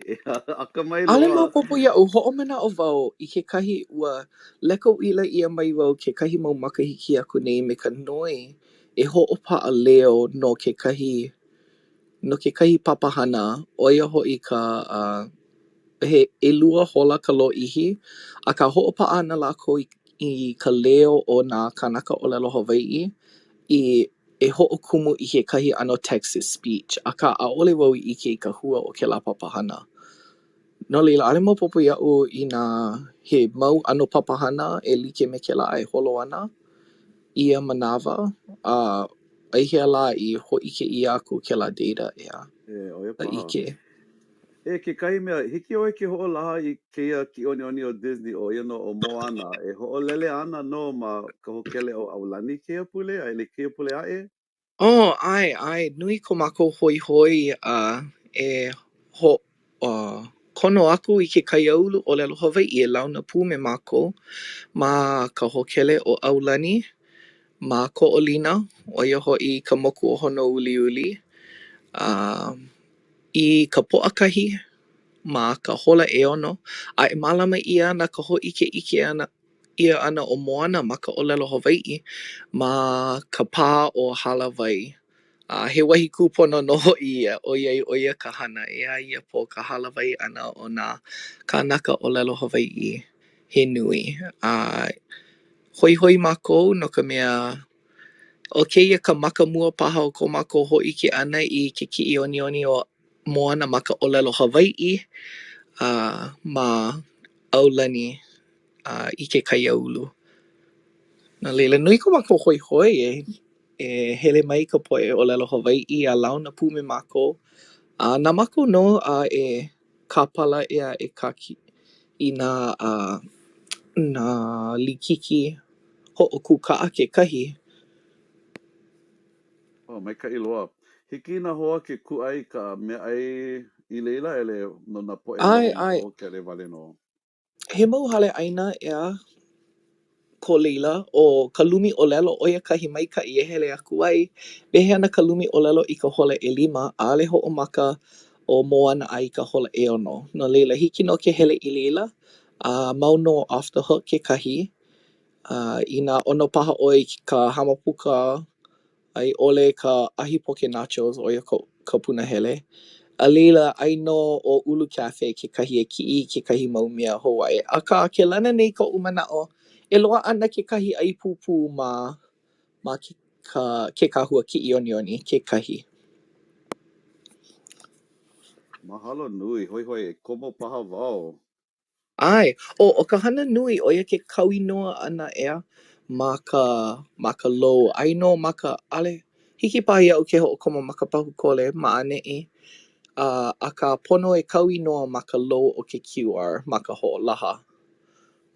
akamai ʻAʻole loa. maopopo iaʻu, hoʻomanaʻo wau i kekahi, ua leka uila ʻia mai wau kekahi mau makahiki aku nei me ka noi e hoʻopaʻa leo no kekahi no kekahi papahana, ʻo ia hoʻi ka uh he ʻelua hola ka lōʻihi, akā hoʻopaʻa ana lākou i i ka leo o nā kānaka ʻōlelo Hawaiʻi i e hoʻokumu i kekahi ʻano text to speech, akā ʻaʻole wau i ʻike i ka hua o kēlā papahana. No laila, ʻaʻole maopopo iaʻu inā he mau ʻano papahana e like me kēlā e holo ana i ia manawa, a ʻaihea lā i hōʻike ʻia aku kēlā data, ʻeā, E, ʻo ia ka paha. ʻike. E, kekahi mea, hiki ʻoe ke hoʻolaha i kēia kiʻiʻoniʻoni o Disney, ʻo ia nō ʻo Moana, e hoʻolele ana nō ma ka hōkele ʻo ʻAulani kēia pule, a i ʻole kēia pule aʻe? Oh, ʻae, ʻae, nui ko mākou hoihoi a e ho uh, kono aku i ke kaiāulu ʻōlelo Hawaiʻi e launa pū me mākou ma ka hōkele ʻo ʻAulani ma Ko ʻOlina, ʻo ia hoʻi ka moku o Honouliuli. A i ka Pōʻakahi ma ka hola ʻeono, a e mālama ʻia ana ka hōʻikeʻike ʻana ʻia ʻana o Moana ma ka ʻōlelo Hawaiʻi ma ka pā ʻo Hālāwai. A he wahi kūpono nō hoʻi ia, ʻoiai ʻo ia ka hana ʻeā ia pō ka hālāwai ʻana o nā kānaka ʻōlelo Hawaiʻi he nui. A hoihoi mākou no ka mea, ʻo kēia ka makamua paha o ko mākou hōʻike ʻana i ke kiʻiʻoniʻoni o Moana ma ka ʻōlelo Hawaiʻi a ma ʻAulani a i ke kaiāulu. No laila, nui ko mākou hoihoi e e hele mai ka poʻe ʻōlelo Hawaiʻi a launa pū me mākou. A na mākou nō a e kāpala ʻeā e kāki i nā uh nā likiki hoʻokū kaʻa kekahi. Oh, maikaʻi loa. Hiki i nā hoa ke kūʻai i ka meaʻai. I laila ʻaʻole no nā poʻe ʻAe, noho ma ka ʻae. hōkele wale nō? He mau hale ʻaina, ʻeā, ko laila. ʻO ka lumi ʻōlelo, ʻo ia kahi maikaʻi e hele aku ai. Wehe ana ka lumi ʻōlelo i ka hola ʻelima, ʻaʻole hoʻomaka ʻo Moana a i ka hola ʻeono. No laila, hiki nō ke hele i laila. A mau nō ʻo Off the Hook kekahi. A inā ʻono paha ʻoe i ka hamapuka a i ʻole ka ʻahi poke nachos, ʻo ia koʻu ka punahele. A laila, ai nō ʻo Ulu Cafe kekahi e kiʻi i kekahi mau mea hou aʻe. Akā, ke lana nei koʻu manaʻo, e loaʻa ana kekahi ʻai pūpū ma ma ka ke kahua kiʻiʻoniʻoni kekahi. Mahalo nui, hoihoi e komo paha wau. ʻAe. ʻO, ʻo ka hana nui ʻo ia ke kau inoa ʻana, ʻeā, ma ka ma ka lou. Ai nō ma ka ʻaʻole hiki paha iaʻu ke hoʻokomo ma ka pahu kole ma ʻaneʻi. A, akā pono e kau inoa ma ka lou o ke QR ma ka hoʻolaha.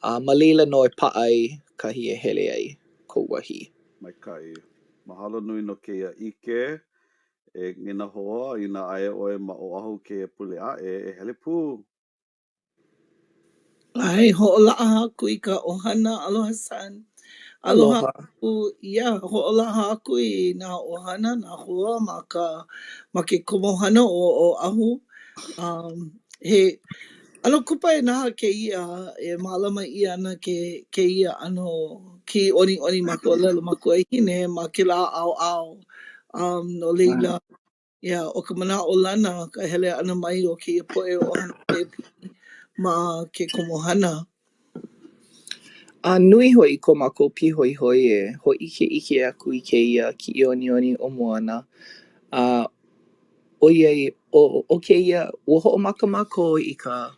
A ma laila nō e paʻa ai kahi e hele ai kou wahi. Maikaʻi. Mahalo nui no kēia ʻike. E, e nā hoa, inā aia ʻoe ma Oʻahu kēia pule aʻe, e hele pū! ʻAe, hoʻolaha aku i ka ʻohana, aloha son. Aloha Aloha. aku, yeah, hoʻolaha aku i nā ʻohana, nā hoa ma ka ma ke komohana o Oʻahu. Um, he ʻano kupaianaha kēia e mālama ʻia ana ke kēia ʻano kiʻiʻoniʻoni ma ka ʻōlelo makuahine ma kēlā ʻaoʻao. Um, no laila, Yeah, ʻo ka manaʻolana ka hele ʻana mai o kēia poʻe ʻohana kaiapuni ma ke komohana. A nui hoʻi ko mākou pīhoihoi e hōʻikeʻike aku i kēia kiʻiʻoniʻoni ʻo Moana. A ʻoiai ʻo ʻo kēia, ua hoʻomaka mākou i ka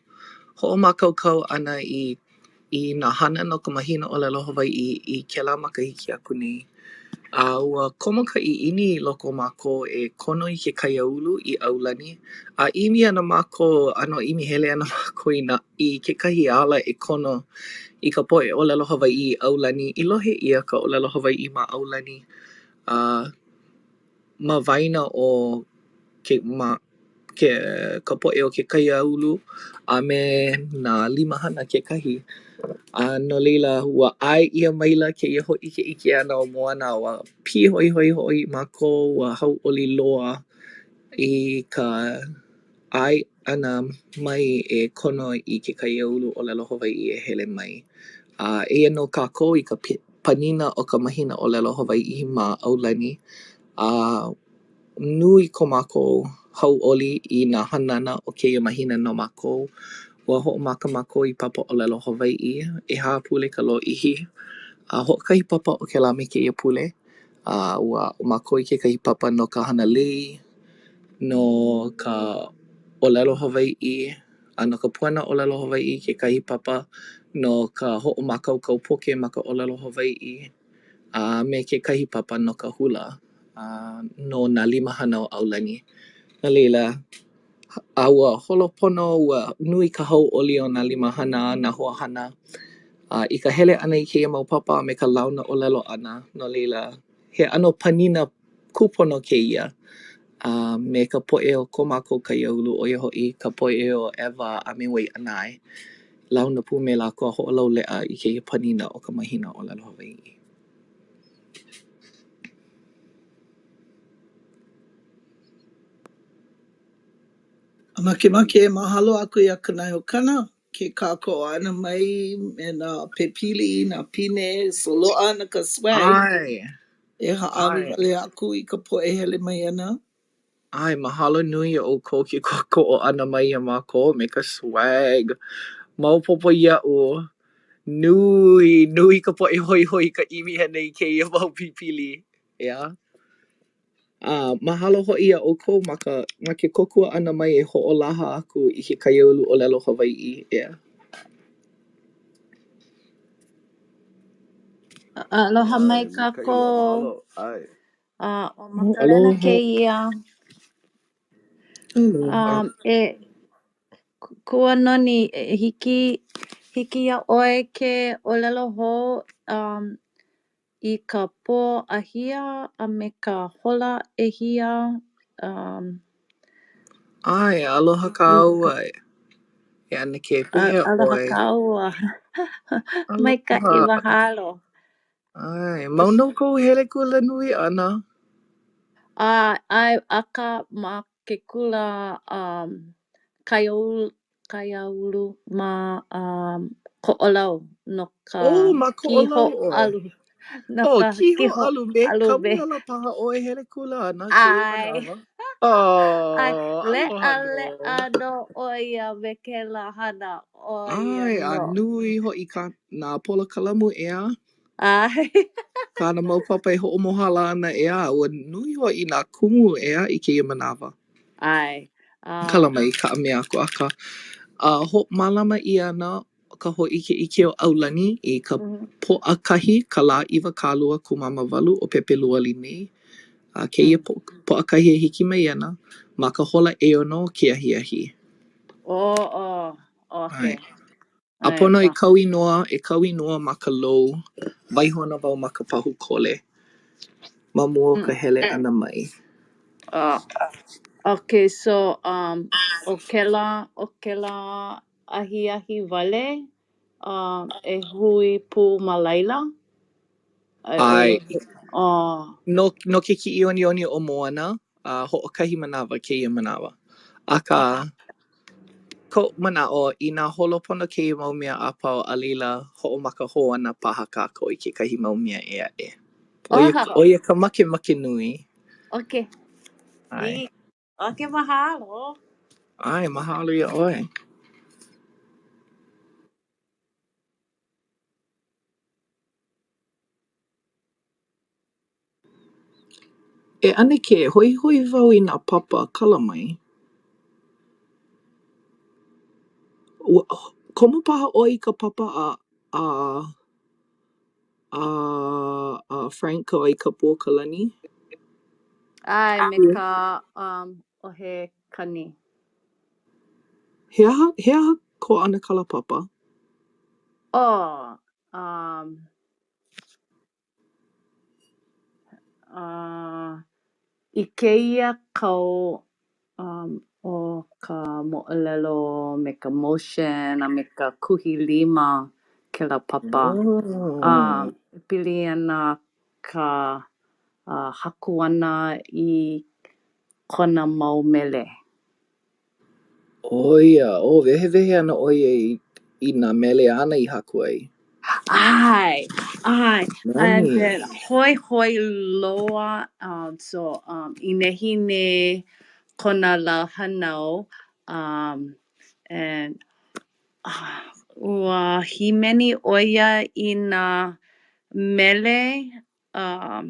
hoʻomākaukau ʻana i i nā hana no ka mahina ʻōlelo Hawaiʻi i kēlā makahiki aku nei. A ua komo ka ʻiʻini i loko o mākou e kono i ke kaiāulu i ʻAulani. A ʻimi ana mākou, ʻano ʻimi hele ana mākou i nā i kekahi ala e kono i ka poʻe ʻōlelo Hawaiʻi i ʻAulani i lohe ʻia ka ʻōlelo Hawaiʻi ma ʻAulani. A ma waena o ke ma ke ka poʻe o ke kaiāulu a me nā limahana kekahi. A no laila, ua ʻae ʻia maila kēia hōʻikeʻike ʻana o Moana a ua pīhoihoi hoʻi mākou, ua hauʻoli loa i ka ʻae ʻana mai e kono i ke kaiāulu ʻōlelo Hawaiʻi e hele mai. A eia nō kākou i ka panina o ka mahina ʻōlelo Hawaiʻi ma ʻAulani. A nui ko mākou hauʻoli i nā hanana o kēia mahina no mākou. Ua hoʻomaka mākou i papa ʻōlelo Hawaiʻi, ʻehā pule ka lōʻihi. A hoʻokahi papa o kēlā me kēia pule. A ua aʻo mākou i kekahi papa no ka hana lei, no ka ʻōlelo Hawaiʻi, a no ka puana ʻōlelo Hawaiʻi kekahi papa, no ka hoʻomākaukau poke ma ka ʻōlelo Hawaiʻi, a me kekahi papa no ka hula a no nā limahana o ʻAulani. No laila, a ua holo pono, ua nui ka hauʻoli o nā limahana a nā hoa hana a i ka hele ʻana i kēia mau papa a me ka launa ʻōlelo ʻana. No laila, he ʻano panina kūpono kēia a me ka poʻe o ko mākou kaiāulu ʻo ia hoʻi ka poʻe o ʻEwa a me Waiʻanae. Launa pū me lākou a hoʻolauleʻa i kēia panina o ka mahina ʻōlelo Hawaiʻi. A makemake e mahalo aku iā Kanaeokana ke kākoʻo ʻana mai me nā pepili, nā pine, so loaʻa ana ka swag. ʻAe. E hāʻawi ʻAe. wale aku i ka poʻe hele mai ana. ʻAe, mahalo nui iā ʻoukou ke kākoʻo ʻana mai iā mākou me ka swag. Maopopo iaʻu, nui, nui ka poʻe hoihoi i ka ʻimi ʻana i kēia mau pipili, ʻeā? A mahalo hoʻi iā ʻoukou ma ka ma ke kōkua ʻana mai e hoʻolaha aku i ke kaiāulu ʻōlelo Hawaiʻi, ʻeā? Aloha mai ʻAe, maikaʻi loa. kākou. Mahalo. ʻAe. A ʻo Makalena Aloha. kēia. Aloha. Um, e Kuanoni, e hiki, hiki iā ʻoe ke ʻōlelo hou um, i ka pō ʻahia a me ka hola ʻehia? Um. ʻAe, aloha kāua e ʻAnakē. Pehea Aloha ʻoe? kāua. Maikaʻi, Aloha. mahalo. ʻAe, mau nō kou hele kulanui ʻana? A, ʻae, akā ma ke kula um kaiāulu kaiāulu ma um Koʻolau no ka Oh, ma Koʻolau ʻoe. kīhōʻalu no Oh, ka kīhōʻalu me kīhōʻalu me Kamuela paha ʻoe hele kula ana kēia ʻAe. manawa. ʻAe, Oh, aloha leʻa nō. leʻa nō ʻo ia me kēlā hana, ʻo ia ʻAe, a nō. nui hoʻi ka nā polokalamu ʻeā? ʻAe. Kāna mau papa e hoʻomohala ana ʻeā, ua nui hoʻi nā kumu ʻeā i kēia manawa. ʻAe. Kala mai kaʻa mea aku akā a hoʻomālama ʻia ana ka hōʻikeʻike o ʻAulani i ka Pōʻakahi ka lā 28 o Pepeluali nei. A kēia Pōʻakahi e hiki mai ana ma ka hola ʻeono o ke ahiahi. Oh, oh, ʻAe. okay. A ʻAe, pono e kau inoa, e kau inoa ma ka lou. Waiho ana wau ma ka pahu kole ma mua o ka hele ʻana mai. Oh. Okay, so um ʻo kēlā ʻo kēlā ahiahi wale um e hui pū ma laila? A i ʻAe. ʻole oh. No, no ke kiʻiʻoniʻoni o Moana, a hoʻokahi manawa kēia manawa. Akā, koʻu manaʻo, inā holo pono kēia mau mea a pau, a laila, hoʻomaka hou ana paha kākou i kekahi mau mea ʻē aʻe. ʻO ia, Oh. ʻo ia ka makemake nui. Okay. ʻAe. Okay, mahalo. ʻAe, mahalo iā ʻoe. E ʻAnakē, hoihoi wau i nā papa kala mai. Ua komo paha ʻoe i ka papa a a a a Frank Kawaikapuokalani? ʻAe, me ka um ʻohe kani. He aha, he aha ko ʻAnakala papa? Oh, um, uh, i kēia kau um ʻo ka moʻolelo me ka motion a me ka kuhi lima kēlā papa. Oh. Um, pili ana ka uh haku ʻana i kona mau mele. ʻO ia, oh, wehewehe ana ʻo ia i, i nā mele āna i haku ai. ʻAe, ʻae. And Nani. then hoihoi loa um so um i nehinei kona lā hānau um and ua hīmeni ʻo ia i nā mele um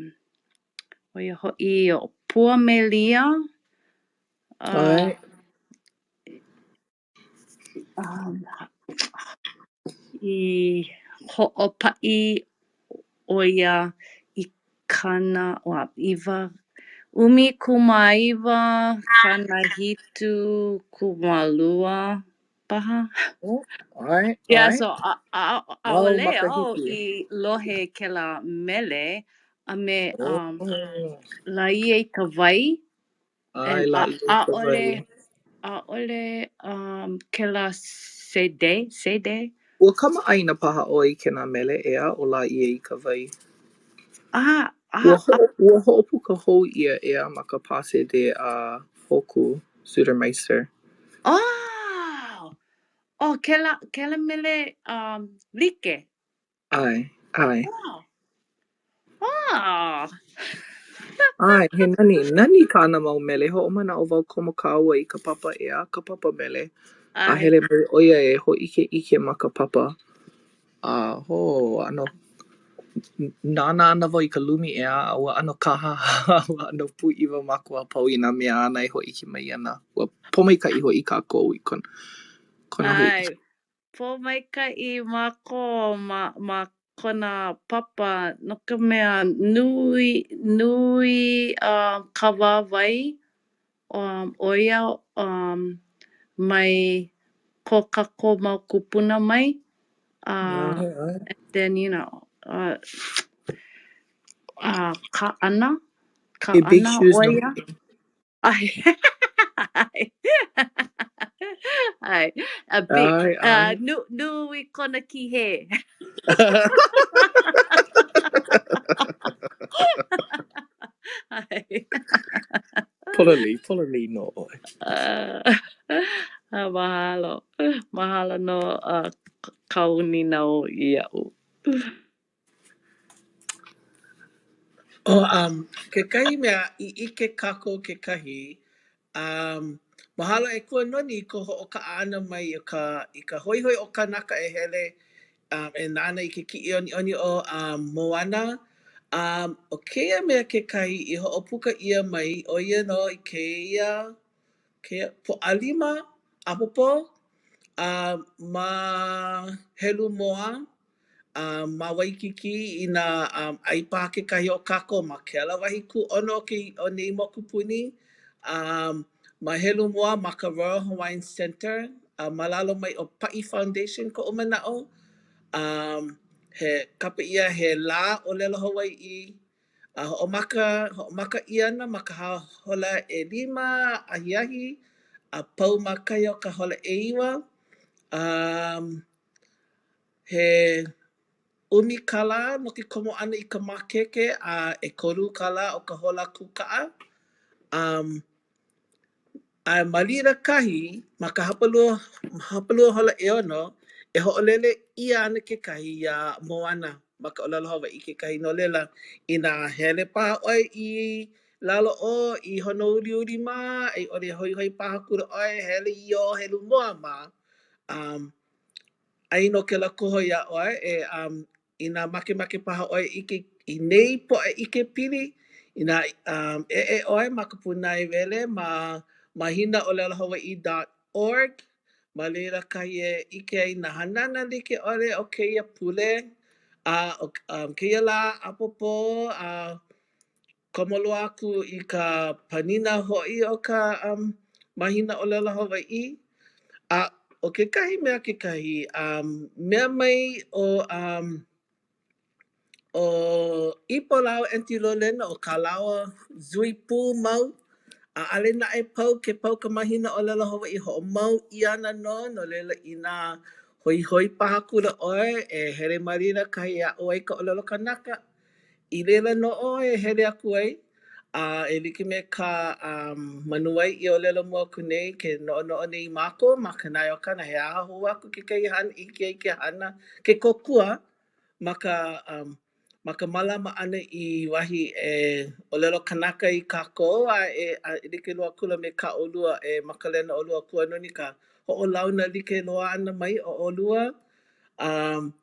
ʻo ia hoʻi ʻo Pua Melia uh ʻAe. um i hoʻopaʻi ʻo ia i kana ua 1972 paha. Oh, ʻae, Yeah, ʻae. so a a Mau ʻaʻole au makahiki. i lohe i kēlā mele a me Oh. um Lāʻie i ka wai ʻAe, and Lāʻie i ka ʻaʻole wai. ʻaʻole um kēlā CD CD. Ua kamaʻāina paha ʻoe i kēnā mele, ʻeā, ʻo Lāʻie i ka wai? Ah, Ua ah, hoʻo, ua hoʻopuka hou ʻia, ʻeā, ma ka pā CD a Hōkū Sutermeister. Oh! Oh, kēlā, kēlā mele um like. ʻAe, ʻae. Oh. Oh! ʻAe, he nani, nani kāna mau mele. Hoʻomanaʻo wau komo kāua i ka papa ʻeā, ka papa mele. A ʻAe. hele mai ʻo ia e hōʻikeʻike ma ka papa. A hō, ʻano nānā ana wau i ka lumi ʻeā, a ua ʻano kāhāhā, ua ʻano pūʻiwa mākou a pau i nā mea āna e hōʻike mai ana. Ua pōmaikaʻi hoʻi kākou i kona, kona ʻAe. hōʻike. Pōmaikaʻi mākou ma ma kona papa no ka mea nui nui uh ka wāwae um ʻo ia um mai ko kākou mau kūpuna mai. Uh ʻAe, ʻae. and then you know uh uh kaʻana He big kaʻana shoes ʻo nō ia. hoʻi. ʻAe. ʻAe. A big, ʻAe, uh, ʻae. nu, nui kona kīhē. ʻAe. Pololei, pololei nō ʻoe. Uh, uh, mahalo. Mahalo no uh, kāu nīnau iaʻu. ʻO um, kekahi mea i ʻike kākou kekahi, um, mahalo e Kuanoni i ka hoʻokaʻa ʻana mai i ka, i ka hoihoi o kānaka e hele um, e nānā i ke kiʻiʻoniʻoni o um, Moana. Um, ʻo kēia mea kekahi i hoʻopuka ʻia mai, ʻo ia nō i kēia, kēia Pōʻalima, ʻapōpō, um, ma Helumoa, um, ma Waikīkī inā um, ʻai paha kekahi o kākou ma kēlā wahi kūʻono o, ke, o nei mokupuni, um, ma Helumoa ma ka Royal Hawaiian Center, uh, ma lalo mai o Paʻi Foundation koʻu manaʻo. Um, he kapa ʻia he lā ʻōlelo Hawaiʻi, a hoʻomaka, hoʻomaka ʻia ana ma ka hola ʻelima ahiahi a pau ma kahi o ka hola ʻeiwa. Um, He ʻumi kālā no ke komo ʻana i ka mākeke a ʻekolu kālā o ka hola kūkaʻa. Um, a ma laila kahi, ma ka hapalua, hapalua hola ʻeono, e hoʻolele ʻia ana kekahi iā Moana ma ka ʻōlelo Hawaiʻi kekahi. No laila, inā hele paha ʻoe i lalo ʻō i Honouliuli mā, a i ʻole hoihoi paha kula ʻoe, hele i ʻō Helumoa mā. Um, Aia nō kēlā koho iā ʻoe e um, inā makemake paha ʻoe e ʻike i nei poʻe ʻikepili, inā um, ʻeʻe ʻoe ma ka pūnaewele ma mahinaʻōlelohawaiʻi.org, ma laila kahi e ʻike ai nā hanana like ʻole o kēia pule a o um, kēia lā ʻapōpō a komo loa aku i ka panina hoʻi o ka um, mahina ʻōlelo Hawaiʻi. A ʻo kekahi mea kekahi, um, mea mai ʻo um, ʻo Ipo lāua Aunty Lolena ʻo kā lāua zui pū mau, ʻaʻale naʻe pau ke pau ka mahina ʻōlelo Hawaiʻi hoʻomau ʻia ana nō, no laila inā hoihoi paha kula ʻoe e hele ma laila kahi e aʻo ai ka ʻōlelo kanaka. I laila nō ʻoe e hele aku ai, a e like me kā um, Manuwai i ʻōlelo mua aku nei, ke noʻonoʻo nei mākou ma ka Nae o Kana, he aha hou aku kekahi hana i hiki ai ke hana, ke kōkua ma ka, um, ma ka mālama ʻana i wahi e ʻōlelo kanaka ai kākou a e, a e like loa akula me kā ʻolua e Makalena ʻolua Kuanoni ka hoʻolauna like loa ʻana mai o ʻolua. Um,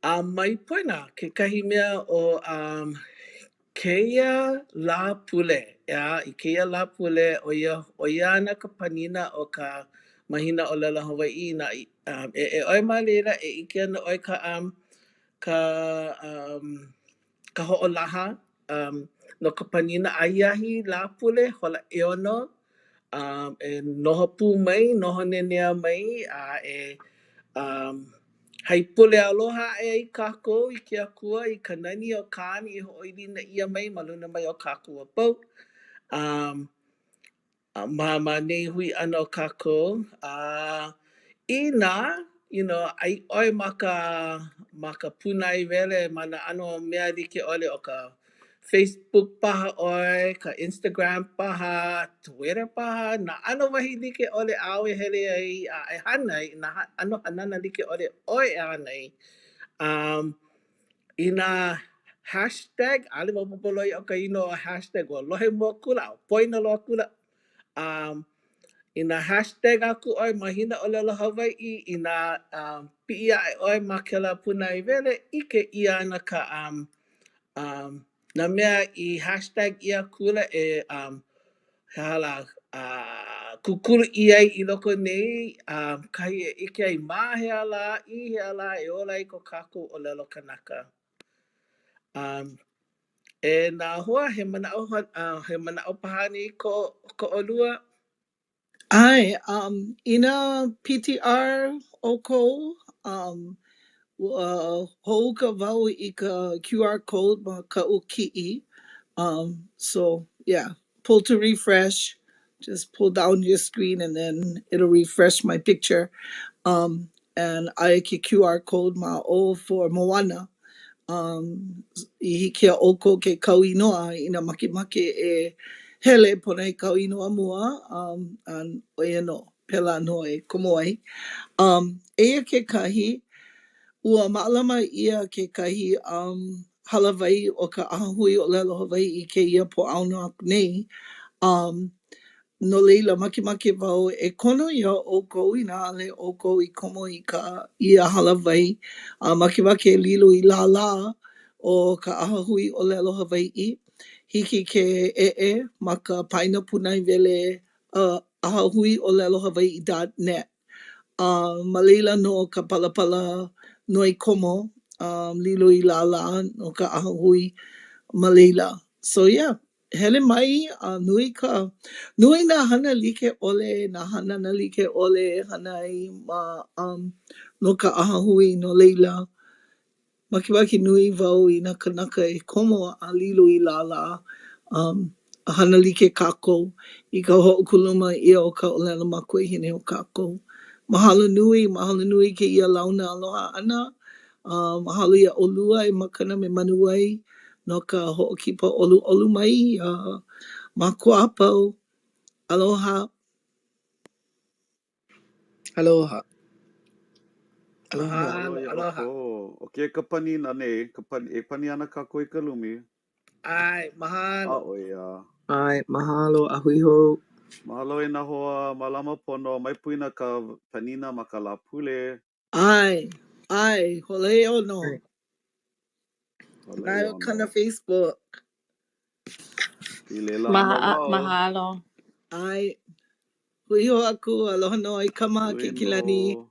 A mai poina kekahi mea o um, kēia Lāpule, ʻeā, i kēia Lāpule, ʻo ia, ʻo ia ana ka panina o ka mahina ʻōlelo Hawaiʻi inā i, um, ʻeʻe ʻoe ma laila e ʻike ana ʻoe ka, um, ka, um, ka hoʻolaha um, no ka panina ahiahi Lāpule, hola ʻeono, um, e noho pū mai, noho nenea mai, a e um, haipule aloha aʻe ai kākou i ke Akua i ka nani o kāna i hoʻoilina ʻia mai ma luna mai o kākou a pau. Um, ma, ma nei hui ʻana o kākou, a inā, you know, ʻai ʻoe ma ka, ma ka pūnaewele ma nā ʻano mea like ʻole ʻo ka Facebook paha ʻoe, ka Instagram paha, Twitter paha, nā ʻano wahi like ʻole āu e hele ai a e hana ai, nā ʻano hanana like ʻole ʻoe e hana ai. Um, inā hashtag, ʻaʻole maopopo loa iaʻu ka inoa o hashtag, ua lohe mua akula a poina loa akula. Um, inā hashtag aku ʻoe mahina ʻōlelo Hawaiʻi, inā um, piʻi aʻe ʻoe ma kēlā pūnaewele, ʻike ʻia ana ka um, um, nā mea i hashtag ʻia akula e um, he aha lā, uh, kūkulu ʻia ai i loko nei, um, kahi e ʻike ai ma hea lā, i hea lā e ola ai ko kākou ʻōlelo kanaka. Um, e nā hoa, he manaʻo, uh, he manaʻo paha anei ko, ko ʻolua? ʻAe, um, inā PTR ʻoukou, um, ua hoʻouka wau i ka QR code ma kaʻu kiʻi. Um, so, yeah. pull to refresh. Just pull down your screen and then it'll refresh my picture. Um, and aia ke QR code ma ʻō for Moana. Um, i hiki iā ʻoukou ke kau inoa inā makemake e hele pono e kau inoa mua, um, a ʻo ia nō, pēlā nō e komo ai. Um, eia kekahi, ua mālama ʻia kekahi um, hālāwai o ka ʻAhahui ʻŌlelo Hawaiʻi i kēia Pōʻaono aku nei. Um, no laila, makemake wau e kono iā ʻoukou inā ʻaʻole ʻoukou i komo i ka ia hālāwai a makemake e lilo i lālā o ka ʻAhahui ʻŌlelo Hawaiʻi, hiki ke ʻeʻe ma ka paena pūnaewele uh, ʻahahui ʻōlelo Hawaiʻi dot net. A ma laila nō ka palapala noi komo um, lilo i lālā no ka ʻahahui ma laila. So yeah, hele mai a nui ka nui nā hana like ʻole, nā hanana like ʻole e hana ai ma um, no ka ʻahahui no laila. Makemake nui wau i nā kanaka e komo a lilo i lālā um, a hana like kākou i ka hoʻokuluma ʻia o ka ʻōlelo makuahine o kākou. Mahalo nui, mahalo nui kēia launa aloha ʻana. Uh, mahalo iā ʻolua e Makana me Manuwai no ka hoʻokipa ʻoluʻolu mai iā mākou a pau. Aloha. Aloha. Aloha. Mahalo Mahalo, iā aloha. ʻoukou. ʻO kēia ka panina nei, ka pani, e pani ana kākou i ka lumi. ʻAe, mahalo. A ʻo ia. ʻAe, mahalo a hui hou. Mahalo e nā hoa, mālama pono, mai poina ka panina ma ka Lāpule. ʻAe, ʻae, hola ʻeono. Hola Nā kana ʻeono. Facebook. I laila ana Maha, wau. mahalo. ʻAe. Hui hou aku, aloha nō e Kama Hui Keikilani. nō.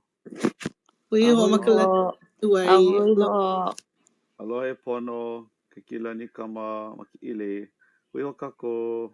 Hui A hou hui Makalani hou. A Wai. hui Aloha. hou. Aloha e Pono, Keikilani Kama, Makiʻili. Hui hou kākou.